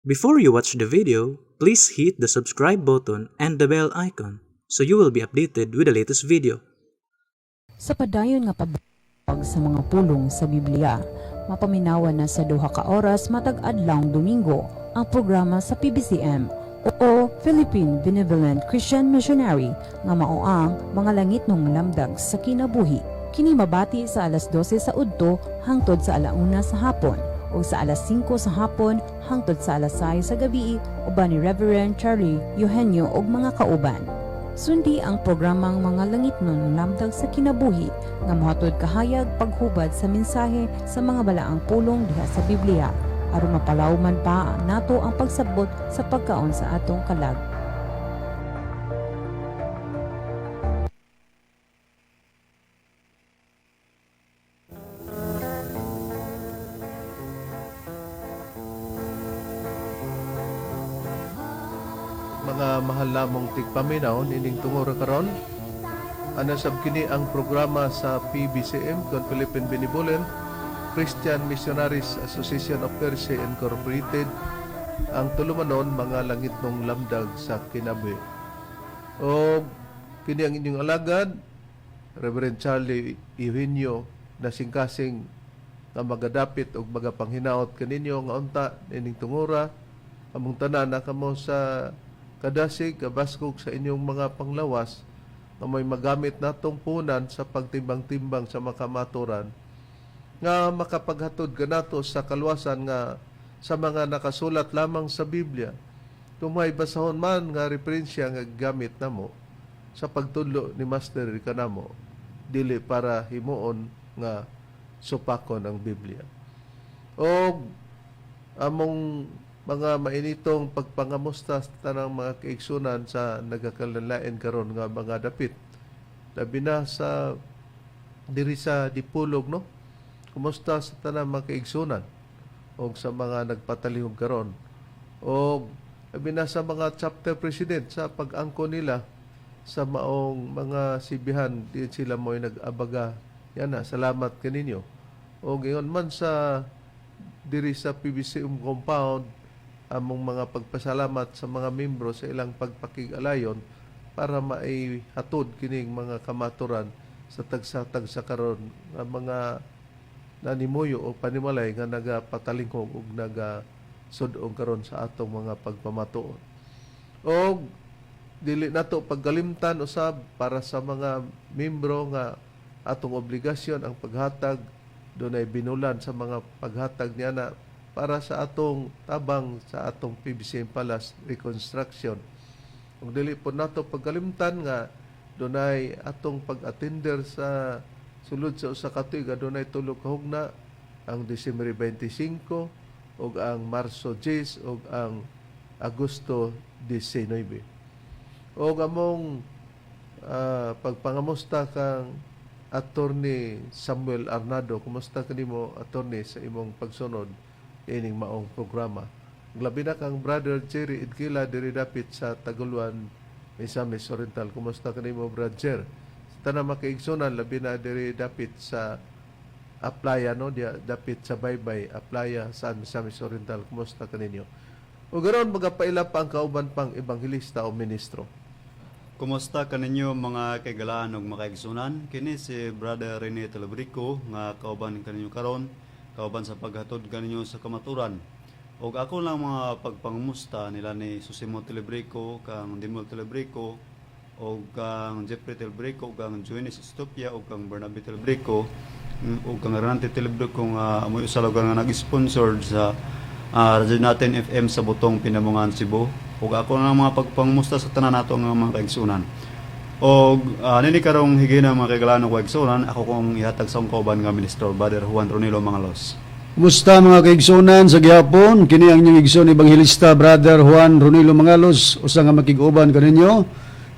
Before you watch the video, please hit the subscribe button and the bell icon so you will be updated with the latest video. Sa padayon nga pabag sa mga pulong sa Biblia, mapaminawan na sa 2 ka oras matag adlawng Domingo ang programa sa PBCM o Philippine Benevolent Christian Missionary nga mao ang Mga Langitnong Lamdag sa Kinabuhi. Kini mabati sa alas 12 sa udto hangtod sa alauna sa hapon o sa alas 5 sa hapon hangtod sa alas 6 sa gabi uban ni Reverend Charlie Eugenio ug mga kauban. Sundi ang programang Mga Langitnon Lamdag sa Kinabuhi nga mohatod kahayag, paghubad sa mensahe sa mga balaang pulong diha sa Biblia aron mapalawman pa nato ang pagsabot sa pagkaon sa atong kalag. Mga mahal namong tigpaminaw nining tungura karon. Ana sab kini ang programa sa PBCM kon Philippine Benevolent Christian Missionaries Association of Persia Incorporated, ang tulumanon Mga Langitnong Lamdag sa Kinabuhi. O kini ang inyong alagad, Reverend Charlie Eugenio, nasingkasing nga magadapit og magapanghinaot kaninyo nga unta nining tungura. Among tanan na kamo sa kadasig, kabaskog sa inyong mga panglawas nga may magamit natong punan sa pagtimbang-timbang sa makamaturan nga makapaghatod kanato sa kaluwasan nga sa mga nakasulat lamang sa Biblia. Kung may basahon man nga referensya nga gamit namo sa pagtudlo ni Master kanamo, dili para himuon nga supakon ang Biblia. O among mga mainitong pagpangamusta sa tanang mga kaigsunan sa nagakalanlain karon nga mga dapit, labi na sa diri sa Dipulog, no? Kumusta sa tanang mga kaigsunan og sa mga nagpatalihog karon, og labi na sa mga chapter president sa pag-angko nila sa maong mga sibihan di sila mo'y nag-abaga yan na. Salamat kaninyo. Og ingon man sa diri sa PBCM compound, among mga pagpasalamat sa mga membro sa ilang pagpakig-alayon para maihatod kining mga kamaturan sa tagsa-tagsa karon nga mga nanimuyo o panimalay nga nagapatalingkog ug nagasud-ong karon sa atong mga pagpamatuod. Og dili nato pagkalimtan usab para sa mga membro nga atong obligasyon ang paghatag, dunay binulan sa mga paghatag niya na para sa atong tabang sa atong PBCM Palace reconstruction. Ug dili po nato pagkalimtan nga dunay atong pag-attender sa sulod sa 1 ka tuig, adunay 3 ka hugna, ang Disyembre 25 ug ang Marso 10 ug ang Agosto 19. Og among pagpangamusta kang Attorney Samuel Arnado. Kumusta kanimo, attorney, sa imong pagsunod ining maong programa? Labi na kang Brother Jerry Idkila diri dapit sa Taguluan, Misamis Oriental. Kumusta kanimo, Brother Jer? Sa tanang makaigsunan, labi na diri dapit sa Aplaya, no, dia dapit sa Baybay, Aplaya sa Misamis Oriental. Kumusta kaninyo? O ganoon magapaila pa ang kauban pang ebanghelista o ministro. Kumusta kaninyo, mga kaigalaan ug makaigsunan? Kini si Brother Rene Telebrico nga kauban kaninyo karon, kauban sa paghatod kaninyo sa kamaturan. Og ako lang mga pagpangumusta nila ni Susimo Telebrico, kang Dimol Telebrico, og kang Jeffrey Telebrico, og kang Joannes Estopia, og kang Bernabe Telebrico, og kang Renante Telebrico nga amoy usa lugar nga nag-sponsor sa Radyo Natin FM sa Butong, Pinamungan, Cebu. Ug ako lang mga pagpangumusta sa tanan nato nga mga kaigsunan. Og nini karong higina, mga kaigalaan ug kaigsunan, ako kong ihatag sa akong kauban nga minister, Brother Juan Ronilo Mangalos. Kumusta, mga kaigsunan, sa gihapon? Kini ang inyong igsoon ebanghelista, Brother Juan Ronilo Mangalos, usa nga makig-uban kaninyo.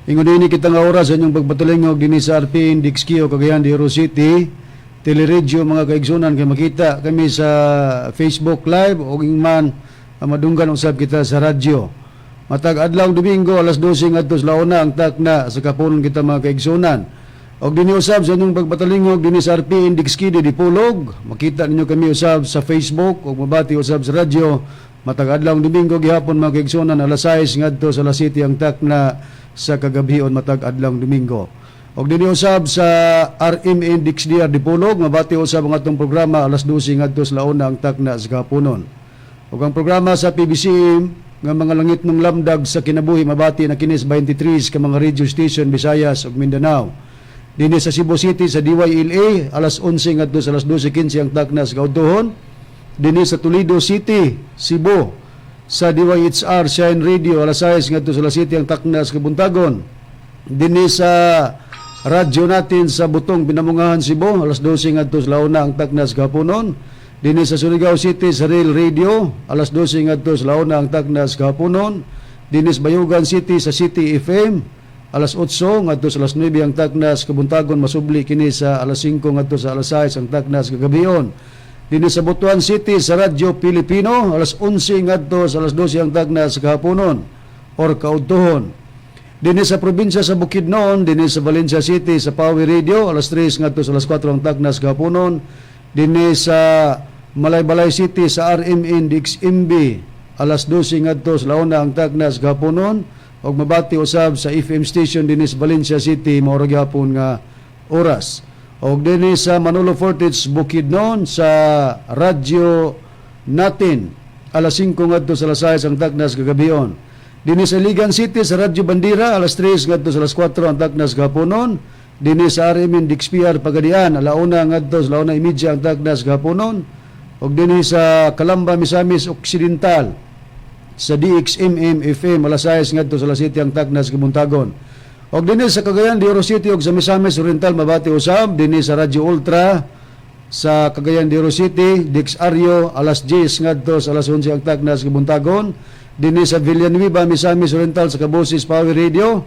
Ingon dinhi kita nga oras sa inyong pagpatalingog dinhi sa RPN Dixkio, Cagayan de Oro City. Teleradyo, mga kaigsunan, kay makita kami sa Facebook Live o man madunggan usab kita sa radyo. Matag adlaw Domingo, alas 12 ngadto sa launa ang takna sa kapunon kita, mga kaigsunan. Og dinhi usab sa inyong pagpatalingog dinhi sa RPN Dixkidi Dipolog, makita ninyo kami usab sa Facebook ug mabati usab sa radyo. Matag adlaw Domingo gihapon, mga kaigsuonan, alas 6 ngadto sa alas 7 ang takna sa kagabhion matag adlaw Domingo. Og dinhi usab sa RMN DXDR Dipolog, mabati usab ang atong programa alas 12 ngadto sa launa ang takna sa kahaponon. Ug ang programa sa PBCM nga Mga Langitnong Lamdag sa Kinabuhi, mabati na kini sa 23 ka mga radio station, Visayas ug Mindanao. Dinhi sa Cebu City sa DYLA, alas 11 ngadto sa alas 12:15 ang takna sa kaudtohon. Dinhi sa Toledo City, Cebu, sa DYHR Shine Radio, alas 6 ngadto sa alas 7 ang takna sa kabuntagon. Dinhi sa radyo Natin sa Butong, Pinamungahan, Cebu, alas 12 ngadto sa launa ang takna sa kahaponon. Dinhi sa Surigao City sa Rail Radio, alas 12 ngadto sa launa ang takna sa kahaponon. Dinhi sa Bayugan City sa City FM, alas 8 ngadto sa alas 9 ang takna sa kabuntagon, masubli kini sa alas 5 ngadto sa alas 6 ang takna sa kagabion. Dinhi sa Butuan City sa Radyo Pilipino, alas 11 ngadto sa alas 12 ang takna sa kahaponon or kaudtohon. Dinhi sa probinsya sa Bukidnon, dinhi sa Valencia City sa Pawi Radio, alas 3 ngadto sa alas 4 ang takna sa kahaponon. Dinhi sa Malaybalay City sa RMN DXMB, alas 12 ngadto sa launa ang takna sa kahaponon, ug mabati usab sa FM station dinhi sa Valencia City mao ra gyapon nga oras. Og dinhi sa Manolo Fortich, Bukidnon, sa Radyo Natin, alas 5 ngadto sa alas 6 ang takna sa kagabion. Dinhi sa Iligan City sa Radyo Bandira, alas 3 ngadto sa alas 4 ang takna sa kahaponon. Dinhi sa RMN DXPR Pagadian, alauna ngadto sa 1:30 ang takna sa kahaponon. Ug dinhi sa Calamba, Misamis Occidental sa DXMM FM, alas 6 ngadto sa alas 7 ang takna sa kabuntagon. Og dinhi sa Cagayan de Oro City ug sa Misamis Oriental, mabati usab dinhi sa Radyo Ultra sa Cagayan de Oro City, DXRyo, alas 10 ngadto sa alas 11 ang takna sa kabuntagon. Dinhi sa Villanueva, Misamis Oriental sa Kaboses Power Radio,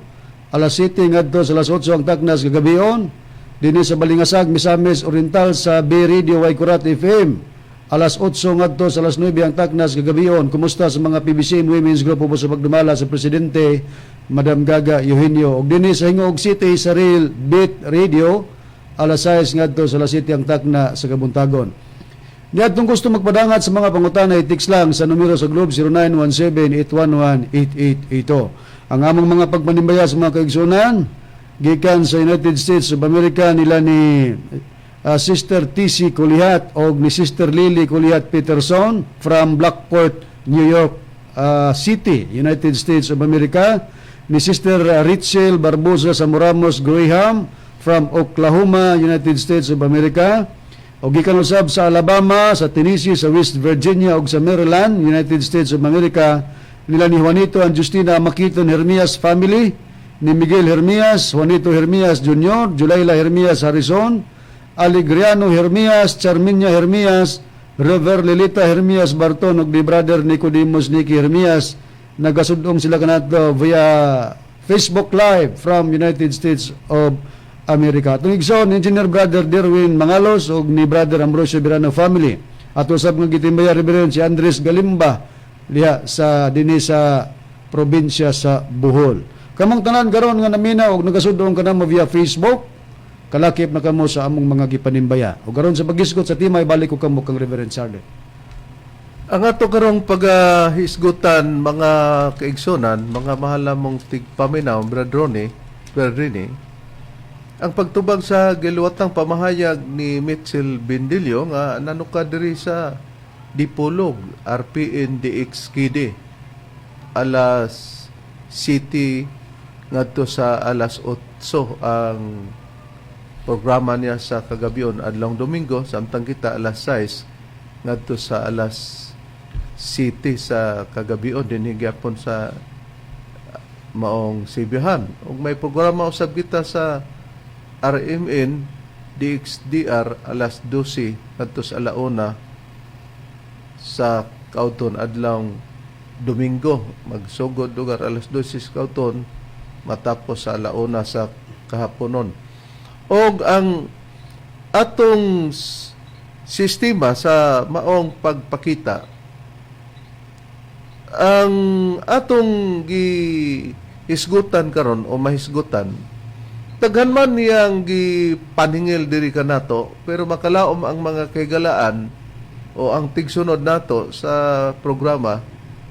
alas 7 ngadto sa alas 8 ang takna sa kagabion. Dinhi sa Balingasag, Misamis Oriental sa B Radio Waikurat FM, alas 8 ngadto sa alas 9 ang takna sa kagabion. Kumusta sa mga PBC Women's Group po sa pagdumala sa presidente, Madam Gaga Eugenio. Og dinhi sa Gingoog City sa Real Beat Radio, alas 6 ngadto sa alas 7 ang takna sa kabuntagon. Niadtong gusto magpadangat sa mga pangutana, i-text lang sa numero sa Globe, 0917-811-8882. Ang among mga pagpanimbaya sa mga kaigsunan gikan sa United States of America, nila ni Sister TC Kulihat o ni Sister Lily Kulihat Peterson from Blackport, New York City, United States of America, ni Sister Rachel Barbosa Samoramos Graham from Oklahoma, United States of America, o gikan usab sa Alabama, sa Tennessee, sa West Virginia ug sa Maryland, United States of America, nila ni Juanito and Justina Makiton Hermias family, ni Miguel Hermias, Juanito Hermias Jr., Julayla Hermias Harrison, Alegriano Hermias, Charminia Hermias, Rever Lilita Hermias Barton ug ni Brother Nicodemus Nicky Hermias. Nagasudong sila kanato via Facebook Live from United States of America. Atong igsoon, Engineer Brother Derwin Mangalos ug ni Brother Ambrosio Birano family. Ato sab nga gitimbaya, Reverend si Andres Galimba liha sa dinhi sa probinsya sa Bohol. Kamong tanan karon nga namina og nagasudong kanamo via Facebook, kalakip na kamo sa among mga gipanimbaya. O karon sa pagisgot sa tema, ibalik ko kamo kang Reverend Charlie. Ang ato karong paghisgutan, mga kaigsunan, mga mahal namong tigpaminaw, Brad Ronnie, Brad Rini, ang pagtubag sa giluwatang pamahayag ni Mitchell Bendillo nga nanuka diri sa Dipolog, RPN DXKD, alas 7 ngadto sa alas 8 ang programa niya sa kagabion adlong Domingo, samtang kita alas 6 ngadto sa alas 7 sa kagabion dinhi gyapon sa maong Sibihan. Ug may programa usab kita sa RMN DXDR alas 12 ngadto sa alauna sa kauton adlong Domingo. Magsugod lugar alas 12 sa kauton, matapos sa alauna sa kahaponon. Og ang atong sistema sa maong pagpakita, ang atong gihisgutan karon o mahisgutan, daghan man niyang gipanhingil diri kanato, pero makalaom ang mga kaigalaan o ang tigsunod nato sa programa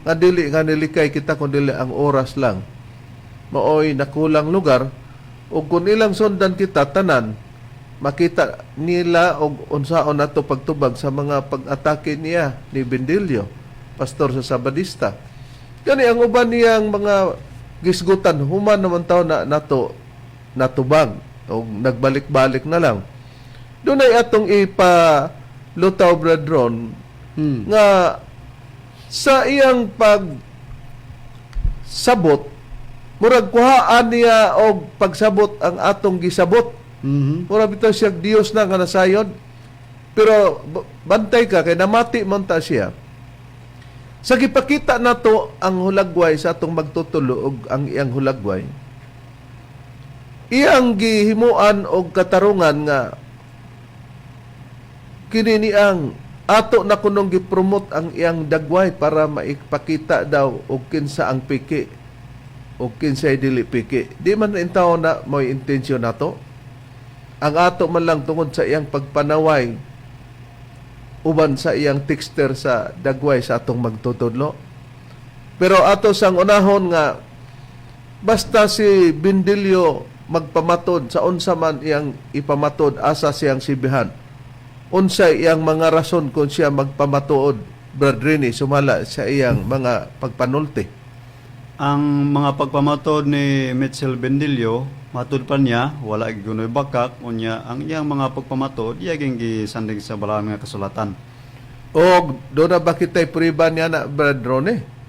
nga dili nga nilikay kita kun dili ang oras lang maoy nakulang lugar, ug kung ilang sundan kita tanan, makita nila og unsaon nato pagtubag sa mga pag-atake niya ni Bendilio, pastor sa Sabadista. Kani ang uban niyang mga gisgutan, human naman taw na nato natubag og nagbalik-balik na lang. Dunay atong ipa lutaw, Brad Ron, nga sa iyang pag sabot, murag kuhaan niya og pagsabot ang atong gisabot. Murag bitaw siya Dios na nga nasayod, pero bantay ka kay namati man ta siya sa gipakita nato ang hulagway sa atong magtutulo og ang iyang hulagway, iyang gihimuan og katarungan nga kini ni ang ato na kunong gipromote ang iyang dagway para maipakita daw og kinsa ang piki og kinsay dili piki. Di man intaw na mo'y intensyon nato. Ang ato man lang tungod sa iyang pagpanaway uban sa iyang texter sa dagway sa atong magtutudlo. Pero ato sang unahon nga basta si Bindilyo magpamatod sa unsa man iyang ipamatod, asa siyang sibihan, unsa iyang mga rason kung siya magpamatuod, Brad Rini, sumala sa iyang mga pagpanulti? Ang mga pagpamatod ni Mitchell Bendilio, matud pa niya, wala gigunoy bakak, unya ang iyang mga pagpamatod, iya ging gisandig sa balaan nga kasulatan. O doon na ba kita'y priba niya na, Brad Ronnie?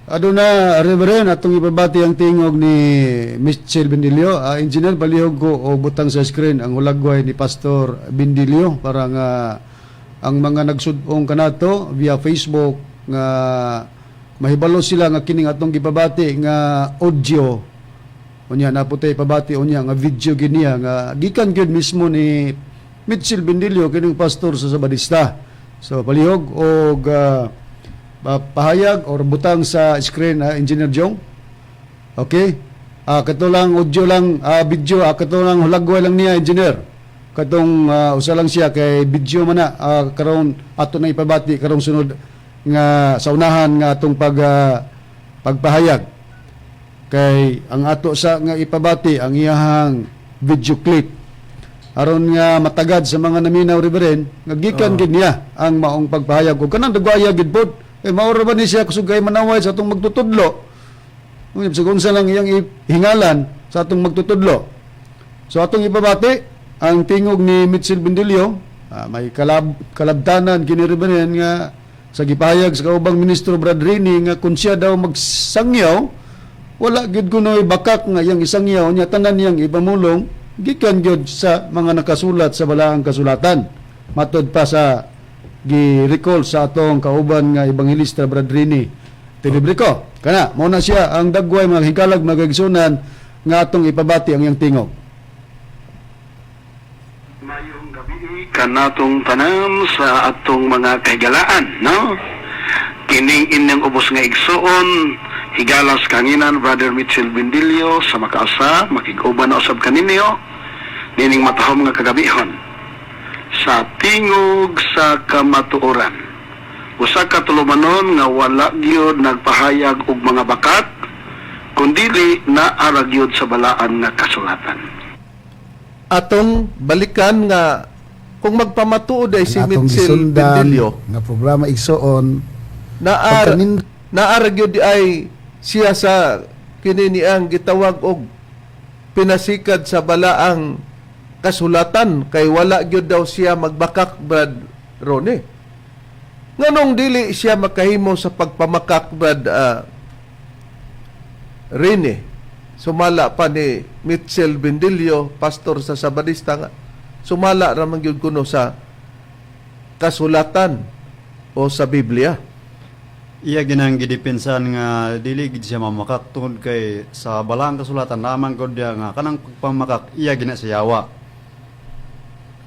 Aduna, Reverend, atong ipabati ang tingog ni Mitchell Bindilio. Engineer, palihog ko o butang sa screen ang hulagway ni Pastor Bindilio para nga ang mga nagsudong kanato via Facebook nga mahibalo sila nga kining atong gipabati nga audio, unya naputay pabati unya nga video giniya nga gikan gyud mismo ni Mitchell Bindilio, kining pastor sa Sabadista. So palihog og pahayag or butang sa screen, Engineer Jong. Okay? Kato lang audio lang, video, kato lang hulagway lang niya, engineer. Katong usa lang siya kay video man na, karon ato na ipabati karong sunod nga sa unahan nga atong pagpahayag. Kay ang ato sa nga ipabati ang iyahang video clip aron nga matagad sa mga naminaw, Reverend, nga gikan gid niya ang maong pagpahayag ug kanang dagwaya gid pod eh mao ra ba ni siya kusog kay manaway sa atong magtutudlo. Ngunit sa unsa lang iyang hingalan sa atong magtutudlo. So atong ipabati ang tingog ni Mitchell Bendilio, may kalabtanan kini, Reverend, nga sa gipahayag sa kaubang ministro Brad Rini nga kung siya daw magsangyaw, wala gyud kunoy bakak nga iyang isangyaw niya, tanan niyang ipamulong gikan gyud sa mga nakasulat sa balaang kasulatan, matod pa sa gi-recall sa atong kauban nga ebanghelista Brad Rini Tilibrico. Kana mao na siya ang dagway, mga hikalag, mga igsunan, nga atong ipabati ang iyang tingog. Mayong gabi kanatong tanan sa atong mga kahigalaan, no? Kining inyong ubos nga igsuon, higalas kanginan, Brother Mitchell Bindilio sa makaasa, makig-uban na usab kaninyo nining matahom nga kagabihon sa Tingog sa Kamatuoran. Usa ka tulumanon nga wala gyud nagpahayag og mga bakat, kundili naa ra gyud sa balaan nga kasulatan. Atong balikan nga kung magpamatuod ay si Ang atong Mitchell gisundan Bendilio nga programa, igsoon, naar pagkanin naa gyud ay siya sa kini niyang gitawag og pinasikad sa balaang kasulatan kay wala gyud daw siya magbakak, Brad Rone. Nganong dili siya makahimo sa pagpamakak, Brad Rene, sumala pa ni Mitchell Bendilio, pastor sa Sabadista, nga sumala ra man gyud kuno sa kasulatan o sa Biblia? Iya ginang gidepensahan nga dili gid siya mamakak tungod kay sa balaang kasulatan lamang gud diya nga kanang pagpamakak iya gina sa yawa.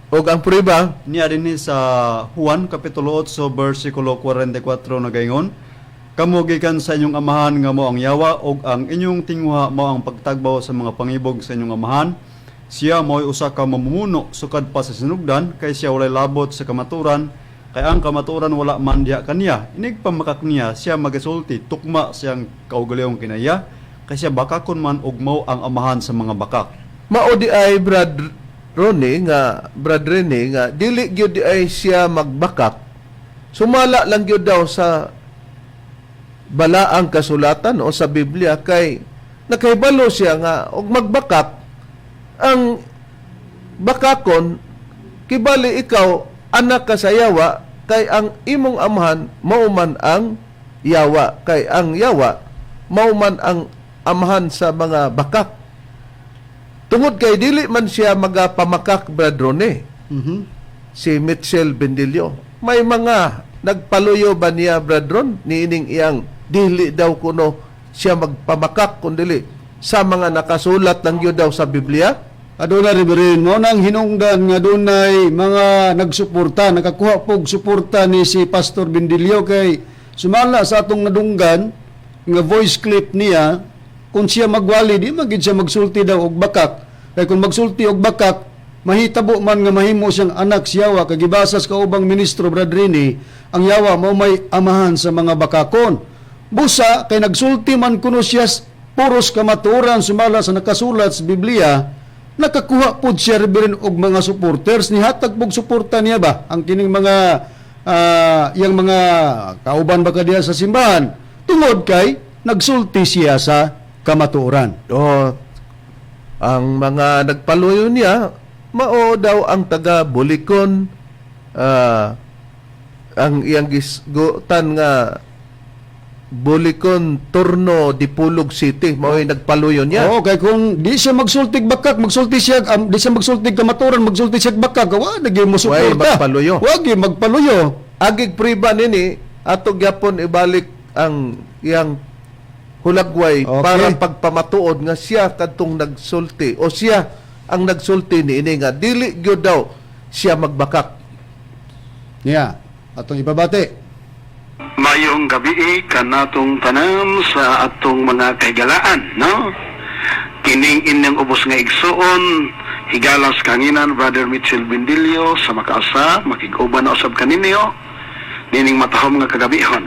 Og ang prueba? Niya dinhi sa Juan kapitulo 8 bersikulo 44 nagaingon, "Kamo gikan sa inyong amahan nga mao ang yawa ug ang inyong tinguha mao ang pagtagbaw sa mga pangibog sa inyong amahan. Siya mao'y usa ka mamumuno sukad pa sa sinugdan kay siya walay labot sa kamaturan. Kay ang kamatuoran wala man diha kaniya. Inig pamakak niya, siya magasulti, tukma siyang kaugalingong kinaiya, kay siya bakakon man ug mao ang amahan sa mga bakak. Mao di ay, Brad Ronnie nga, Brad Rene nga dili gyud di ay siya magbakak. Sumala lang gyud daw sa balaang kasulatan o sa Biblia kay nakahibalo siya nga og magbakak ang bakakon, kibali ikaw anak ka sa yawa, kay ang imong amahan mao man ang yawa, kay ang yawa mao man ang amahan sa mga bakak, tungod kay dili man siya magapamakak, Brad Rone. Si Mitchell Bendillo, may mga nagpaluyo ba niya, Brad Ron, niining iyang dili daw kuno siya magpamakak kundili sa mga nakasulat lang gyud daw sa Biblia? Aduna, Reverend, mao nang hinungdan nga dunay mga nagsuporta, nakakuha pog suporta ni si Pastor Bendillo kay sumala sa atong nadunggan nga voice clip niya, kung siya magwali, di magid siya magsulti daw og bakak. Kay kung magsulti og bakak, mahitabo man nga mahimo siyang anak si yawa, kay gibasa sa kaubang ministro, Brad Rini, ang yawa mao may amahan sa mga bakakon. Busa kay nagsulti man kuno siya puros kamatuoran sumala sa nakasulat sa Biblia, nakakuha pod siya, Reverend, og mga supporters, nihatag pog suporta niya ba ang kining mga iyang mga kauban ba kadiya sa simbahan tungod kay nagsulti siya sa kamatuoran. O ang mga nagpaluyo niya mao daw ang taga Bulikon, ang iyang gisgutan nga Bulikon, Torno, Dipolog City, mao'y nagpaluyo niya. Oo, kay kung di siya magsultig bakak, magsulti siya, di siya magsultig kamatuoran, magsulti siya bakak, wa na gyud mo Way suporta. magpaluyo. Wa gyud magpaluyo. Agig priba nini, ato gyapon ibalik ang iyang hulagway para pagpamatuod nga siya kadtong nagsulti o siya ang nagsulti niini nga dili gyud daw siya magbakak. Yeah. Atong ipabati. Mayong gabi kanatong tanan sa atong mga kahigalaan, no? Kining inyong ubos nga igsuon, higalas kanginan, Brother Mitchell Bendillo, sa makaasa, makig-uban na usab kaninyo, nining matahom nga kagabihon.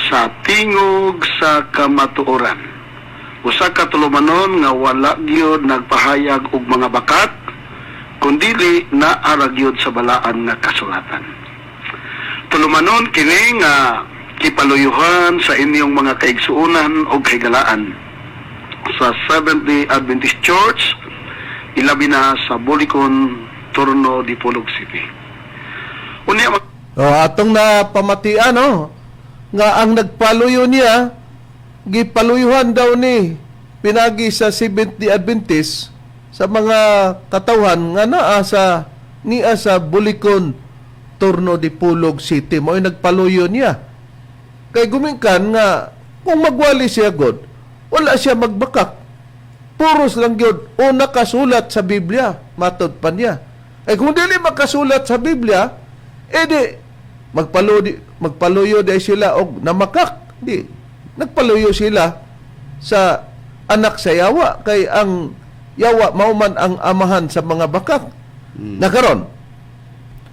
Sa tingog sa kamatuoran. Usa ka tulumanon nga wala gyud nagpahayag og mga bakat, kundili naa ra gyud sa balaan nga kasulatan. Tulumanon kini nga kipaluyuhan sa inyong mga kaigsuonan o kahigalaan sa Seventh-day Adventist Church, ilabi na sa Bulikon, Torno, Dipolog City. Unya. O atong napamatian, no, nga ang nagpaluyo niya, gipaluyuhan daw ni pinagi sa Seventh-day Adventist sa mga katawhan nga naa sa niya sa Bulikon, Torno, Dipolog City, mo'y nagpaluyo niya. Kay gumingkan nga kung magwali siya god, wala siya magbakak. Puros lang gyud o nakasulat sa Biblia, matod pa niya. Ay kung dili makasulat sa Biblia, edi magpaluyo, magpaluyo di sila og namakak. Di nagpaluyo sila sa anak sa yawa, kay ang yawa mao man ang amahan sa mga bakak. Nakaron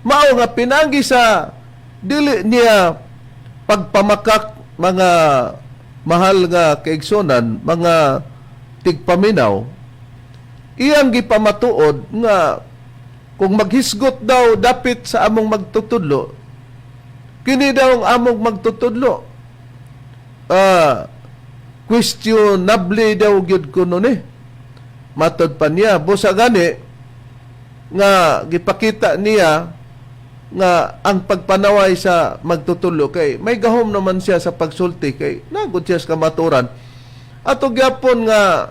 mao nga pinagi sa dili niya pagpamakak, mga mahal nga kaigsonan, mga tigpaminaw, iyang gipamatuod nga kung maghisgot daw dapit sa among magtutudlo, kini daw ang among magtutudlo, questionable daw gyud kuno ni, matod pa niya. Busa gani nga gipakita niya nga ang pagpanaway sa magtutudlo, kay may gahom naman siya sa pagsulti kay nagod siya sa kamaturan, ato gyapon nga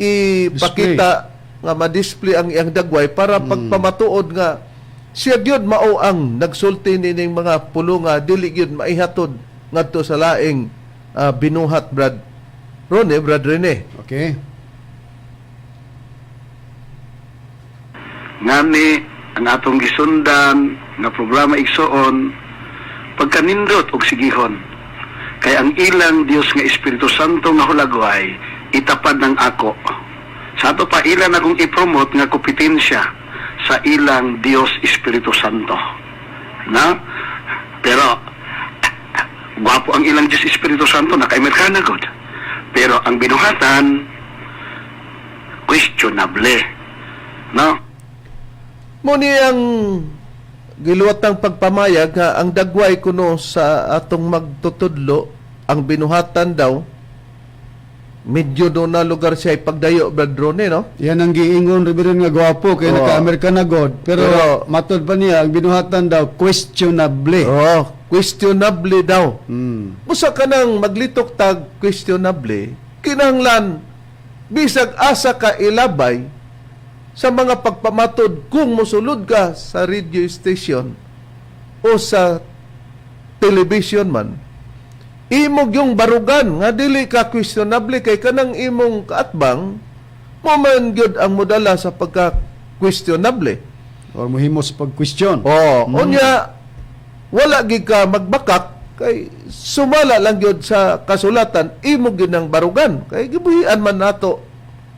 ipakita nga ma-display ang iyang dagway para pagpamatuod nga siya gyud mao ang nagsulti nining mga pulong nga dili gyud maihatod ngadto sa laing binuhat, Brad Rone, Brad Rene. Okay. Ngani ang atong gisundan nga programa, igsoon, pagkanindot og sigihon kay ang ilang Dios nga Espiritu Santo nga hulagway itapad ng ako. Sa ato pa ilan akong i-promote nga kompetensya sa ilang Dios Espiritu Santo. No? Pero gwapo ang ilang Diyos Espiritu Santo, naka-Amerikana gud. Pero ang binuhatan, questionable. No? Mo ni ang giluwatang pagpamayag nga ang dagway kuno sa atong magtutudlo, ang binuhatan daw medyo doon na lugar siya ipagdayo, Brad Ronnie, no? Yan ang giingon, Reverend, nga gwapo kay Oo. naka-Amerika na god. Pero, matod pa niya ang binuhatan daw questionable. Oh, questionable daw. Busa ka nang maglitok tag questionable, kinahanglan bisag asa ka ilabay sa mga pagpamatod kung mosulod ka sa radio station o sa television man, imog yung barugan nga dili ka questionable kay kanang imong kaatbang mo man gyud ang modala sa pagka questionable. Or muhimo sa pag-question. Oh, unya wala gid ka magbakak kay sumala lang gyud sa kasulatan imo gyud ang barugan kay gibuhian man nato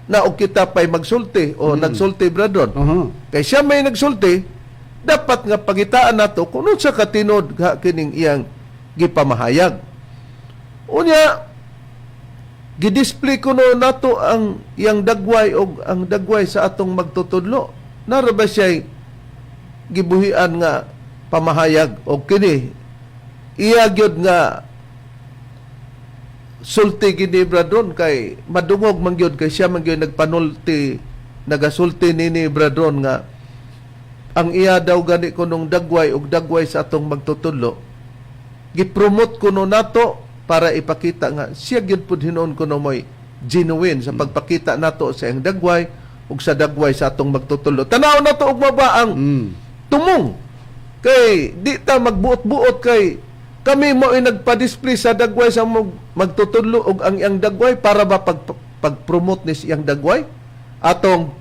na og kita pay magsulti o nagsulti, brethren. Kay siya may nagsulti, dapat nga pangitaan nato kung unsa ka tinuod ka kining iyang gipamahayag. Unya gidisplay kuno nato ang iyang dagway og ang dagway sa atong magtutudlo. Nara ba siya'y gibuhian nga pamahayag og kini iya gyud nga sulti gini, bradron, kay madungog man gyud kay siya man gyud nagpanulti, nagasulti nini, bradron, nga ang iya daw gani kunong dagway og dagway sa atong magtutudlo gipromote kuno nato para ipakita nga siya gyud pud hinuon kuno mo'y genuine sa pagpakita nato sa iyang dagway ug sa dagway sa atong magtutudlo. Tanaw nato og maba ang tumong kay di ta magbuot-buot kay kami mo ay nagpa-display sa dagway sa magtutudlo og ang iyang dagway para ba pag-promote ni iyang dagway. Atong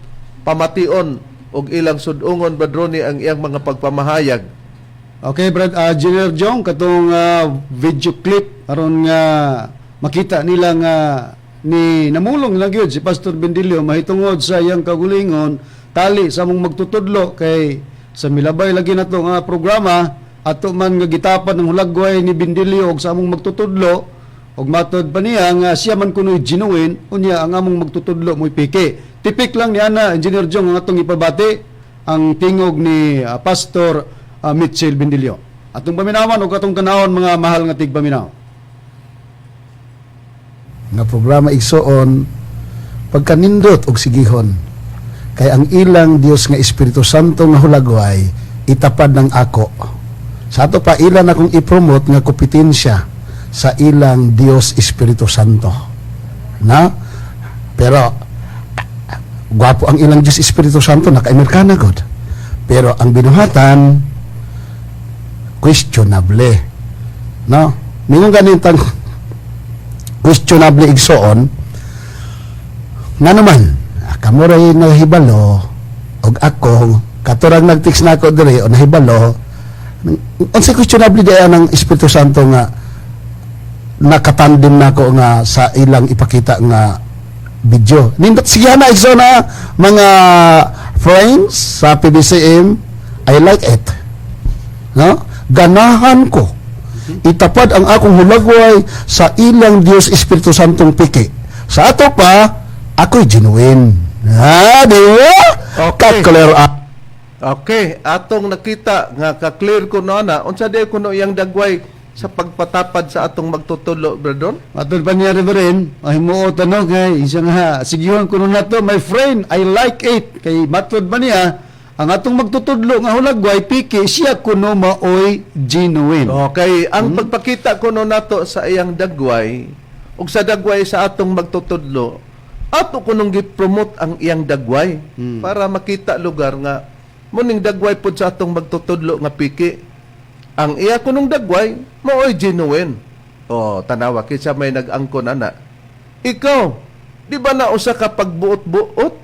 pamation og ilang sudungon, Badroni, ang iyang mga pagpamahayag. Okay, Brad, Junior Jong, katong video clip aron nga makita nila nga ni namulong lang gyud si Pastor Bendilio mahitungod sa iyang kagulingon tali sa among magtutudlo kay sa milabay lagi nato nga programa ato man nga gitapan ng hulagway ni Bendilio og sa among magtutudlo og matod pa niya nga siya man kuno'y genuine, unya ang among magtutudlo mo'y peke. Tipik lang ni ana, Engineer Jong, ang atong ipabati ang tingog ni Pastor Mitchell Bendilio. Atong paminawan ug atong tanawon, mga mahal nga tigpaminaw. Nga programa igsoon pagkanindot og sigihon kay ang ilang Dios nga Espiritu Santo nga hulagway itapad ng ako. Sa ato pa ilan akong i-promote nga kompetensya sa ilang Dios Espiritu Santo na, pero gwapo ang ilang Dios Espiritu Santo, naka-Amerikana god, pero ang binuhatan questionable, no? Mingon ganitang questionable, igsoon, nga naman kamo ray nahibalo og ako katurang nag-text na ako diri o nahibalo unsa questionable diay ng Espiritu Santo nga nakatandem nako nga sa ilang ipakita nga video. Nindot sige na, igsoon na, mga friends sa PBCM, I like it, no? Ganahan ko itapad ang akong hulagway sa ilang Dios Espiritu Santong piki. Sa ato pa, ako'y genuine. Ha, di ba? Okay. Kakuler. Okay, atong nakita nga ka-clear ko no ana unsa di kuno iyang dagway sa pagpatapad sa atong magtutudlo, Bradon? Matod pa niya, Reverend, mahimuot ano kay isa nga sigihon kuno nato, my friend, I like it, kay matod ba niya ang atong magtutudlo nga hulagway piki, siya kuno maoy genuine. Okay, ang pagpakita kuno nato sa iyang dagway ug sa dagway sa atong magtutudlo, ato kunong gi-promote ang iyang dagway para makita lugar nga muning dagway pod sa atong magtutudlo nga piki. Ang iya kunong dagway maoy genuine. Oh, tanawa kinsa may nag-angkon ana. Ikaw, di ba na usa ka pagbuot-buot?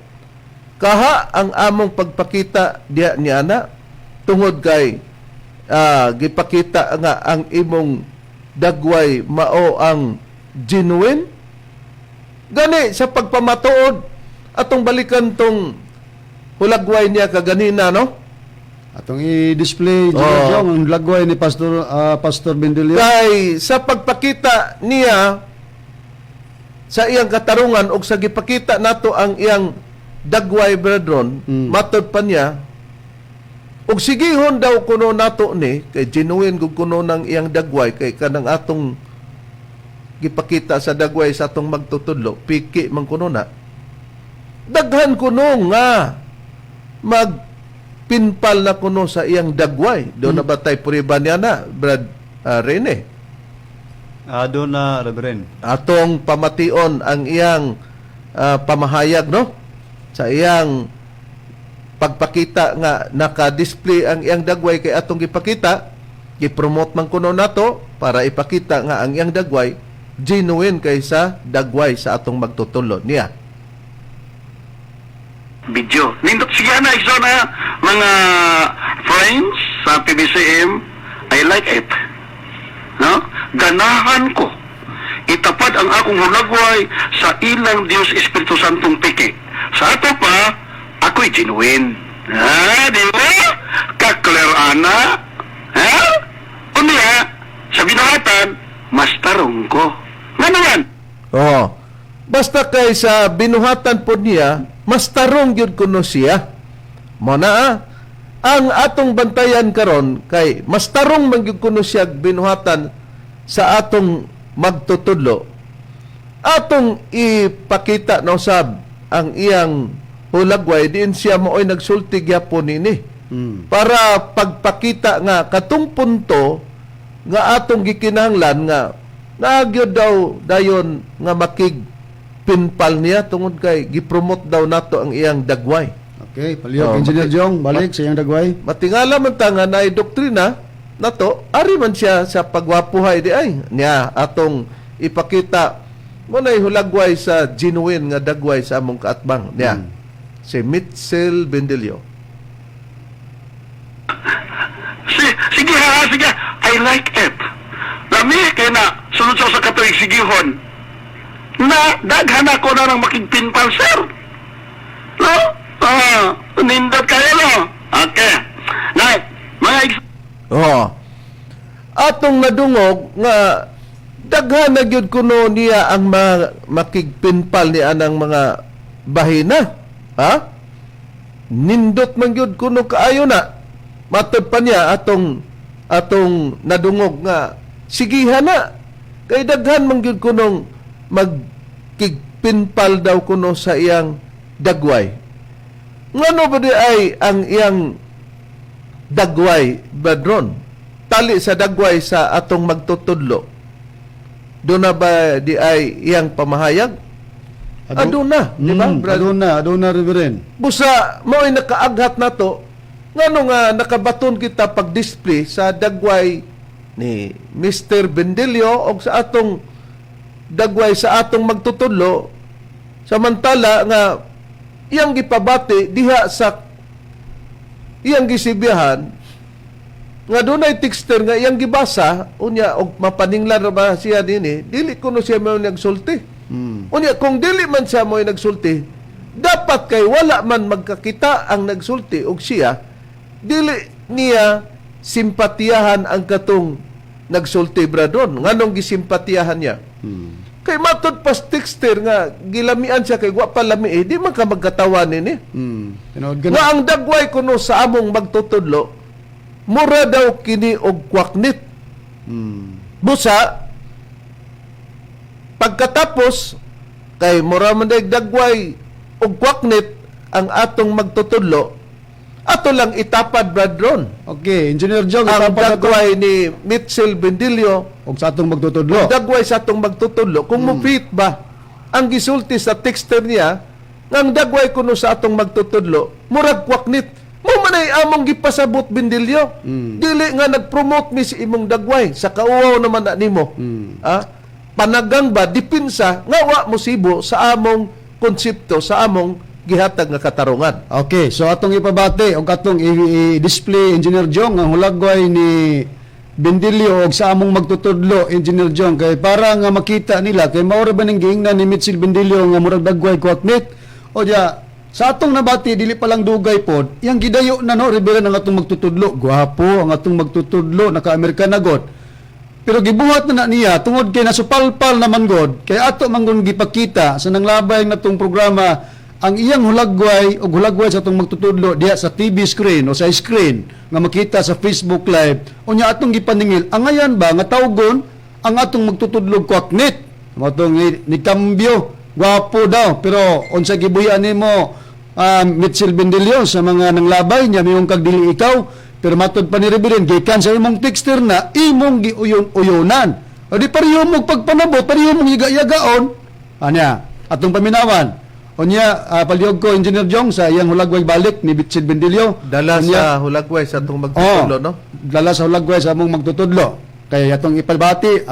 Kaha ang among pagpakita diya ni ana tungod kay gipakita nga ang imong dagway mao ang genuine. Gani sa pagpamatuod, atong balikan tong hulagway niya kaganina, no? Atong i-display, Engineer Oo. Jong, ang lagway ni Pastor Bendilio. Kay sa pagpakita niya sa iyang katarungan og sa gipakita nato ang iyang dagway, brethren, matod pa niya og sigihon daw kuno nato ni kay genuine gud kuno ng iyang dagway, kay kanang atong gipakita sa dagway sa atong magtutudlo, piki man kuno na. Daghan kuno nga magpinpal na kuno sa iyang dagway. Doon na ba tay puriba niya na, Brad Rene? Doon na, Reverend. Atong pamation ang iyang pamahayag, no, sa iyang pagpakita nga naka-display ang iyang dagway, kay atong gipakita, gipromote man kuno nato para ipakita nga ang iyang dagway genuine kaysa dagway sa atong magtutudlo niya. Video. Nindot sige na, igsoon na, mga friends sa PBCM, I like it. No? Ganahan ko. Itapad ang akong hulagway sa ilang Diyos Espiritu Santong piki. Sa ato pa, ako'y genuine. Ha, di ba? Ka-clear ana. Ha? Unya, sa binuhatan, mas tarong ko. Nga naman? Oh. Basta kay sa binuhatan po niya, mas tarong gyud kuno siya. Mo na ang atong bantayan karon kay mas tarong man gyud kuno siya binuhatan sa atong magtutudlo. Atong ipakita na usab ang iyang hulagway diin siya maoy nagsulti gyapon nini. Para pagpakita nga katong punto nga atong gikinahanglan nga nagyod daw dayon nga makig pinpal niya tungod kay gipromote daw nato ang iyang dagway. Okay, palihog, Oh, Engineer Jong, balik sa iyang dagway. Matingala man ta nga naay doktrina nato, ari man siya sa pagwapuhay di ay niya atong ipakita mo na hulagway sa genuine nga dagway sa among kaatbang niya. Si Mitchell Bendelio. Sige ha, sige. I like it. Lami kay na sunod sa katuig sigihon. Na daghan ako na ng makigpinpal, sir. No? Ah, nindot kayo, no? Okay. Na, mga Oo. Atong nadungog nga daghan na gyud kuno niya ang makigpinpal ni anang mga bahina. Ha? Nindot man gyud kuno kaayo na. Matod pa niya atong atong nadungog nga sigihan na kay daghan man gyud kunong magkigpinpal daw kuno sa iyang dagway. Ngano ba di ay ang iyang dagway, badron, tali sa dagway sa atong magtutudlo? Doon na ba di ay iyang pamahayag? Aduna, di ba, Brad? Aduna, aduna, Reverend. Busa mao'y nakaaghat nato ngano nga nakabaton kita pag-display sa dagway ni Mr. Bendelio o sa atong dagway sa atong magtutudlo, samantala nga iyang gipabati diha sa iyang gisibihan nga dunay texter nga iyang gibasa unya og mapaninglan ra ba siya nini, dili kuno siya mo nagsulti. Unya kung dili man siya mo nagsulti, dapat kay wala man magkakita ang nagsulti og siya, dili niya simpatiyahan ang katong nagsulti, bradon. Nganong gisimpatiyahan niya? Kay matod pas texter nga gilamian siya, kay wa pa lami eh, di man ka magkatawa nini. Tinuod ka na. Nga ang dagway kuno sa among magtutudlo, mura daw kini og kwaknit. Busa pagkatapos kay mura man day dagway og kwaknit ang atong magtutudlo, ato lang itapad, Brad Ron. Okay, Engineer Jong, Ang itapad nato dagway ni Mitchell Bendilio og sa atong magtutudlo. Dagway sa atong magtutudlo kung mo-fit ba ang gisulti sa texter niya nga ang dagway kuno sa atong magtutudlo murag kwaknit. Mo man ay among gipasabot, Bendilio, dili nga nagpromote mi sa imong dagway. Sa kauwaw naman na nimo, ah, panagang ba, dipinsa nga wa mo sibo sa among konsepto, sa among gihatag nga katarungan. Okay, so atong ipabati og atong i-display, Engineer Jong, ang hulagway ni Bendilio og sa among magtutudlo, Engineer Jong, kay para nga makita nila kay mao ra ba ning giingnan ni Mitchell Bendilio nga murag dagway kwaknit o diya. Sa atong nabati, dili pa lang dugay pod, iyang gidayo na, no, Reverend, ang atong magtutudlo. Gwapo ang atong magtutudlo, naka-Amerika na god. Pero gibuhat na na niya tungod kay nasupalpal naman god, kay ato man gipakita sa nanglabay natong programa ang iyang hulagway og hulagway sa atong magtutudlo diha sa TV screen o sa screen nga makita sa Facebook Live. Unya atong gipaningil, angayan ba nga tawgon ang atong magtutudlog kwaknit? Mao tong ni kambyo, gwapo daw, pero unsa gibuyan nimo, Mitchell Bendilio, sa mga nanglabay niya, miyong kag dili ikaw? Pero matod pa ni Reverend, gikan sa imong texter na imong giuyon-uyonan. O di pareho mo pagpanabot, pareho mong yiga-yagaon. Anya, atong paminawan. Unya, palihog ko, Engineer Jong, sa iyang hulagway balik ni Mitchell Bendilio. Dala Unya, sa hulagway sa atong magtutudlo, oh, no? Dala sa hulagway sa among magtutudlo. Kaya atong ipabati,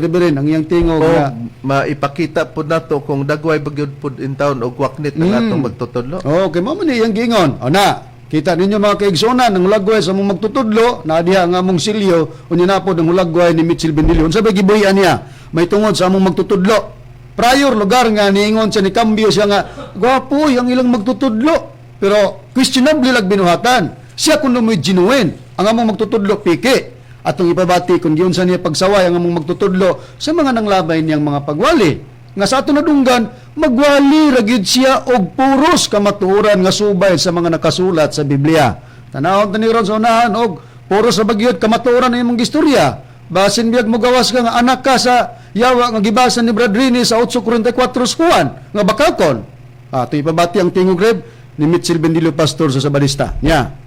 Reverend, ang iyang tingog O nga maipakita pud nato kung dagway ba gyud pud in town og waknit ang atong magtutudlo. Oh, okay, mao man ni iyang giingon. O na, kita ninyo, mga kaigsunan, ang hulagway sa among magtutudlo, na diha ang among silyo, unya na pod ang hulagway ni Mitchell Bendilio. Unsa ba gibuhian niya? May tungod sa among magtutudlo. Prior lugar nga niingon siya, ni kambyo siya nga gwapo ang ilang magtutudlo. Pero questionable lag binuhatan. Siya kuno mo'y genuine. Ang among magtutudlo piki. Atong ipabati kung giunsa niya pagsaway ang among magtutudlo sa mga nanglabay niyang mga pagwali nga sa ato nadunggan, magwali ra gyud siya og puros kamatuoran nga subay sa mga nakasulat sa Biblia. Tanawon ta ni ron sa unahan og puros sa bagyot kamatuoran ang imong gistorya. Basin biyag mo gawas ka nga anak ka sa yawa nga gibasa ni Brad Rini sa 8:44 sa Juan nga bakakon. Ah, ito ipabati ang tingog, Reb, ni Mitchell Bendilio, pastor sa Sabalista. Nya.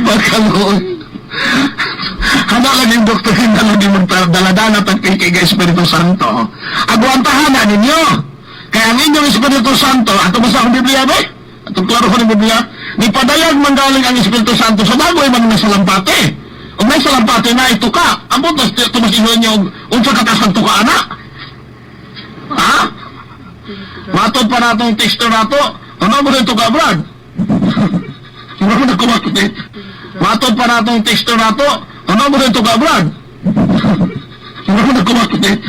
Bakaluoy. Hana lang yung doktrina lang yung magdaladana tagpiki kay Espiritu Santo. Agwantahan na ninyo. Kaya ang inyong Espiritu Santo, ato ba sa akong Biblia ba? Atong klaro ko ng Biblia, ni padayag manggaling ang Espiritu Santo sa bagoy man na salampate. Kung may salampate na ito ka, ang puntos tumas inyo niyo, unsa kataas ang tuka, anak? Ha? Matod pa natong teksto nato, ano mo rin tuka, Brad? Ano mo na kumakit? Matod pa natong teksto nato, ano mo rin tuka, Brad? Ano mo na kumakit?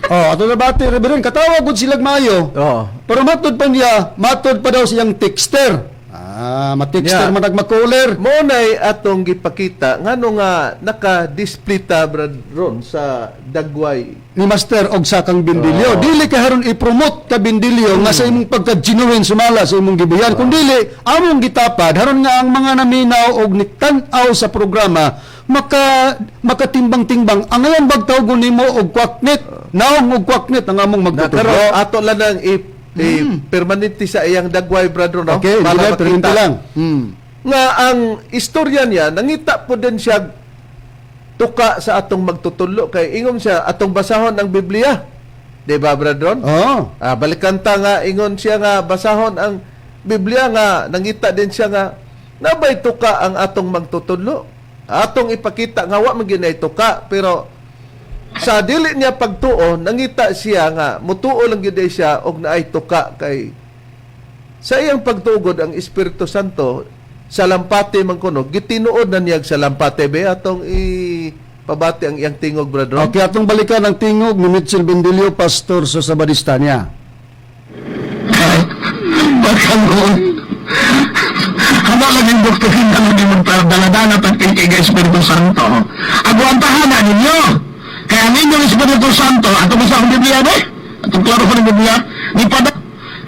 Oh, ato nabati, Reverend, katawag gud silag maayo. Oo. Pero matod pa niya, matod pa daw siyang texter. Ah, matexter Yeah. man nagmakuler. Mo nay atong gipakita ngano nga naka-display ta, Brad Ron, sa dagway Ni Master og sa kang Bindilyo. Dili ka haron i-promote ka, Bindilyo, nga sa imong pagka-genuine sumala sa imong gibuyan. Kung dili, among gitapad haron nga ang mga naminaw og nitan-aw sa programa makatimbang-timbang angayan bag tawgon nimo og kwaknit, naong og kwaknit ang among na magtutudlo. karon ato lang nang i permanente sa iyang dagway, Brad Ron, no? Okay, Para dili makita permanente lang. nga ang istorya niya, nangita po din siya tuka sa atong magtutudlo kay ingon siya atong basahon ang Biblia. Di ba, Brad Ron? Oh. Ah, balikan ta nga ingon siya nga basahon ang Biblia nga nangita din siya nga nabay tuka ang atong magtutudlo. Atong ipakita nga wa man gyud nay tuka, pero sa dili niya pagtuo, nangita siya nga mutuo lang gyud ay siya og naay tuka kay sa iyang pagtugod ang Espiritu Santo sa lampate man kuno, gitinuod na niya sa lampate be. Atong ipabati ang iyang tingog, Brad Ron. Okay, atong balikan ang tingog ni Mitchell Bendilio, pastor sa Sabadista niya. Bakaluoy. Hana lang yung doktrina lang yung magdaladana tagpiki kay Espiritu Santo. Agwantahan na ninyo. Kaya ang inyong Espiritu Santo, ato ba sa akong Biblia ba? Atong klaro ko ng Biblia, ni pada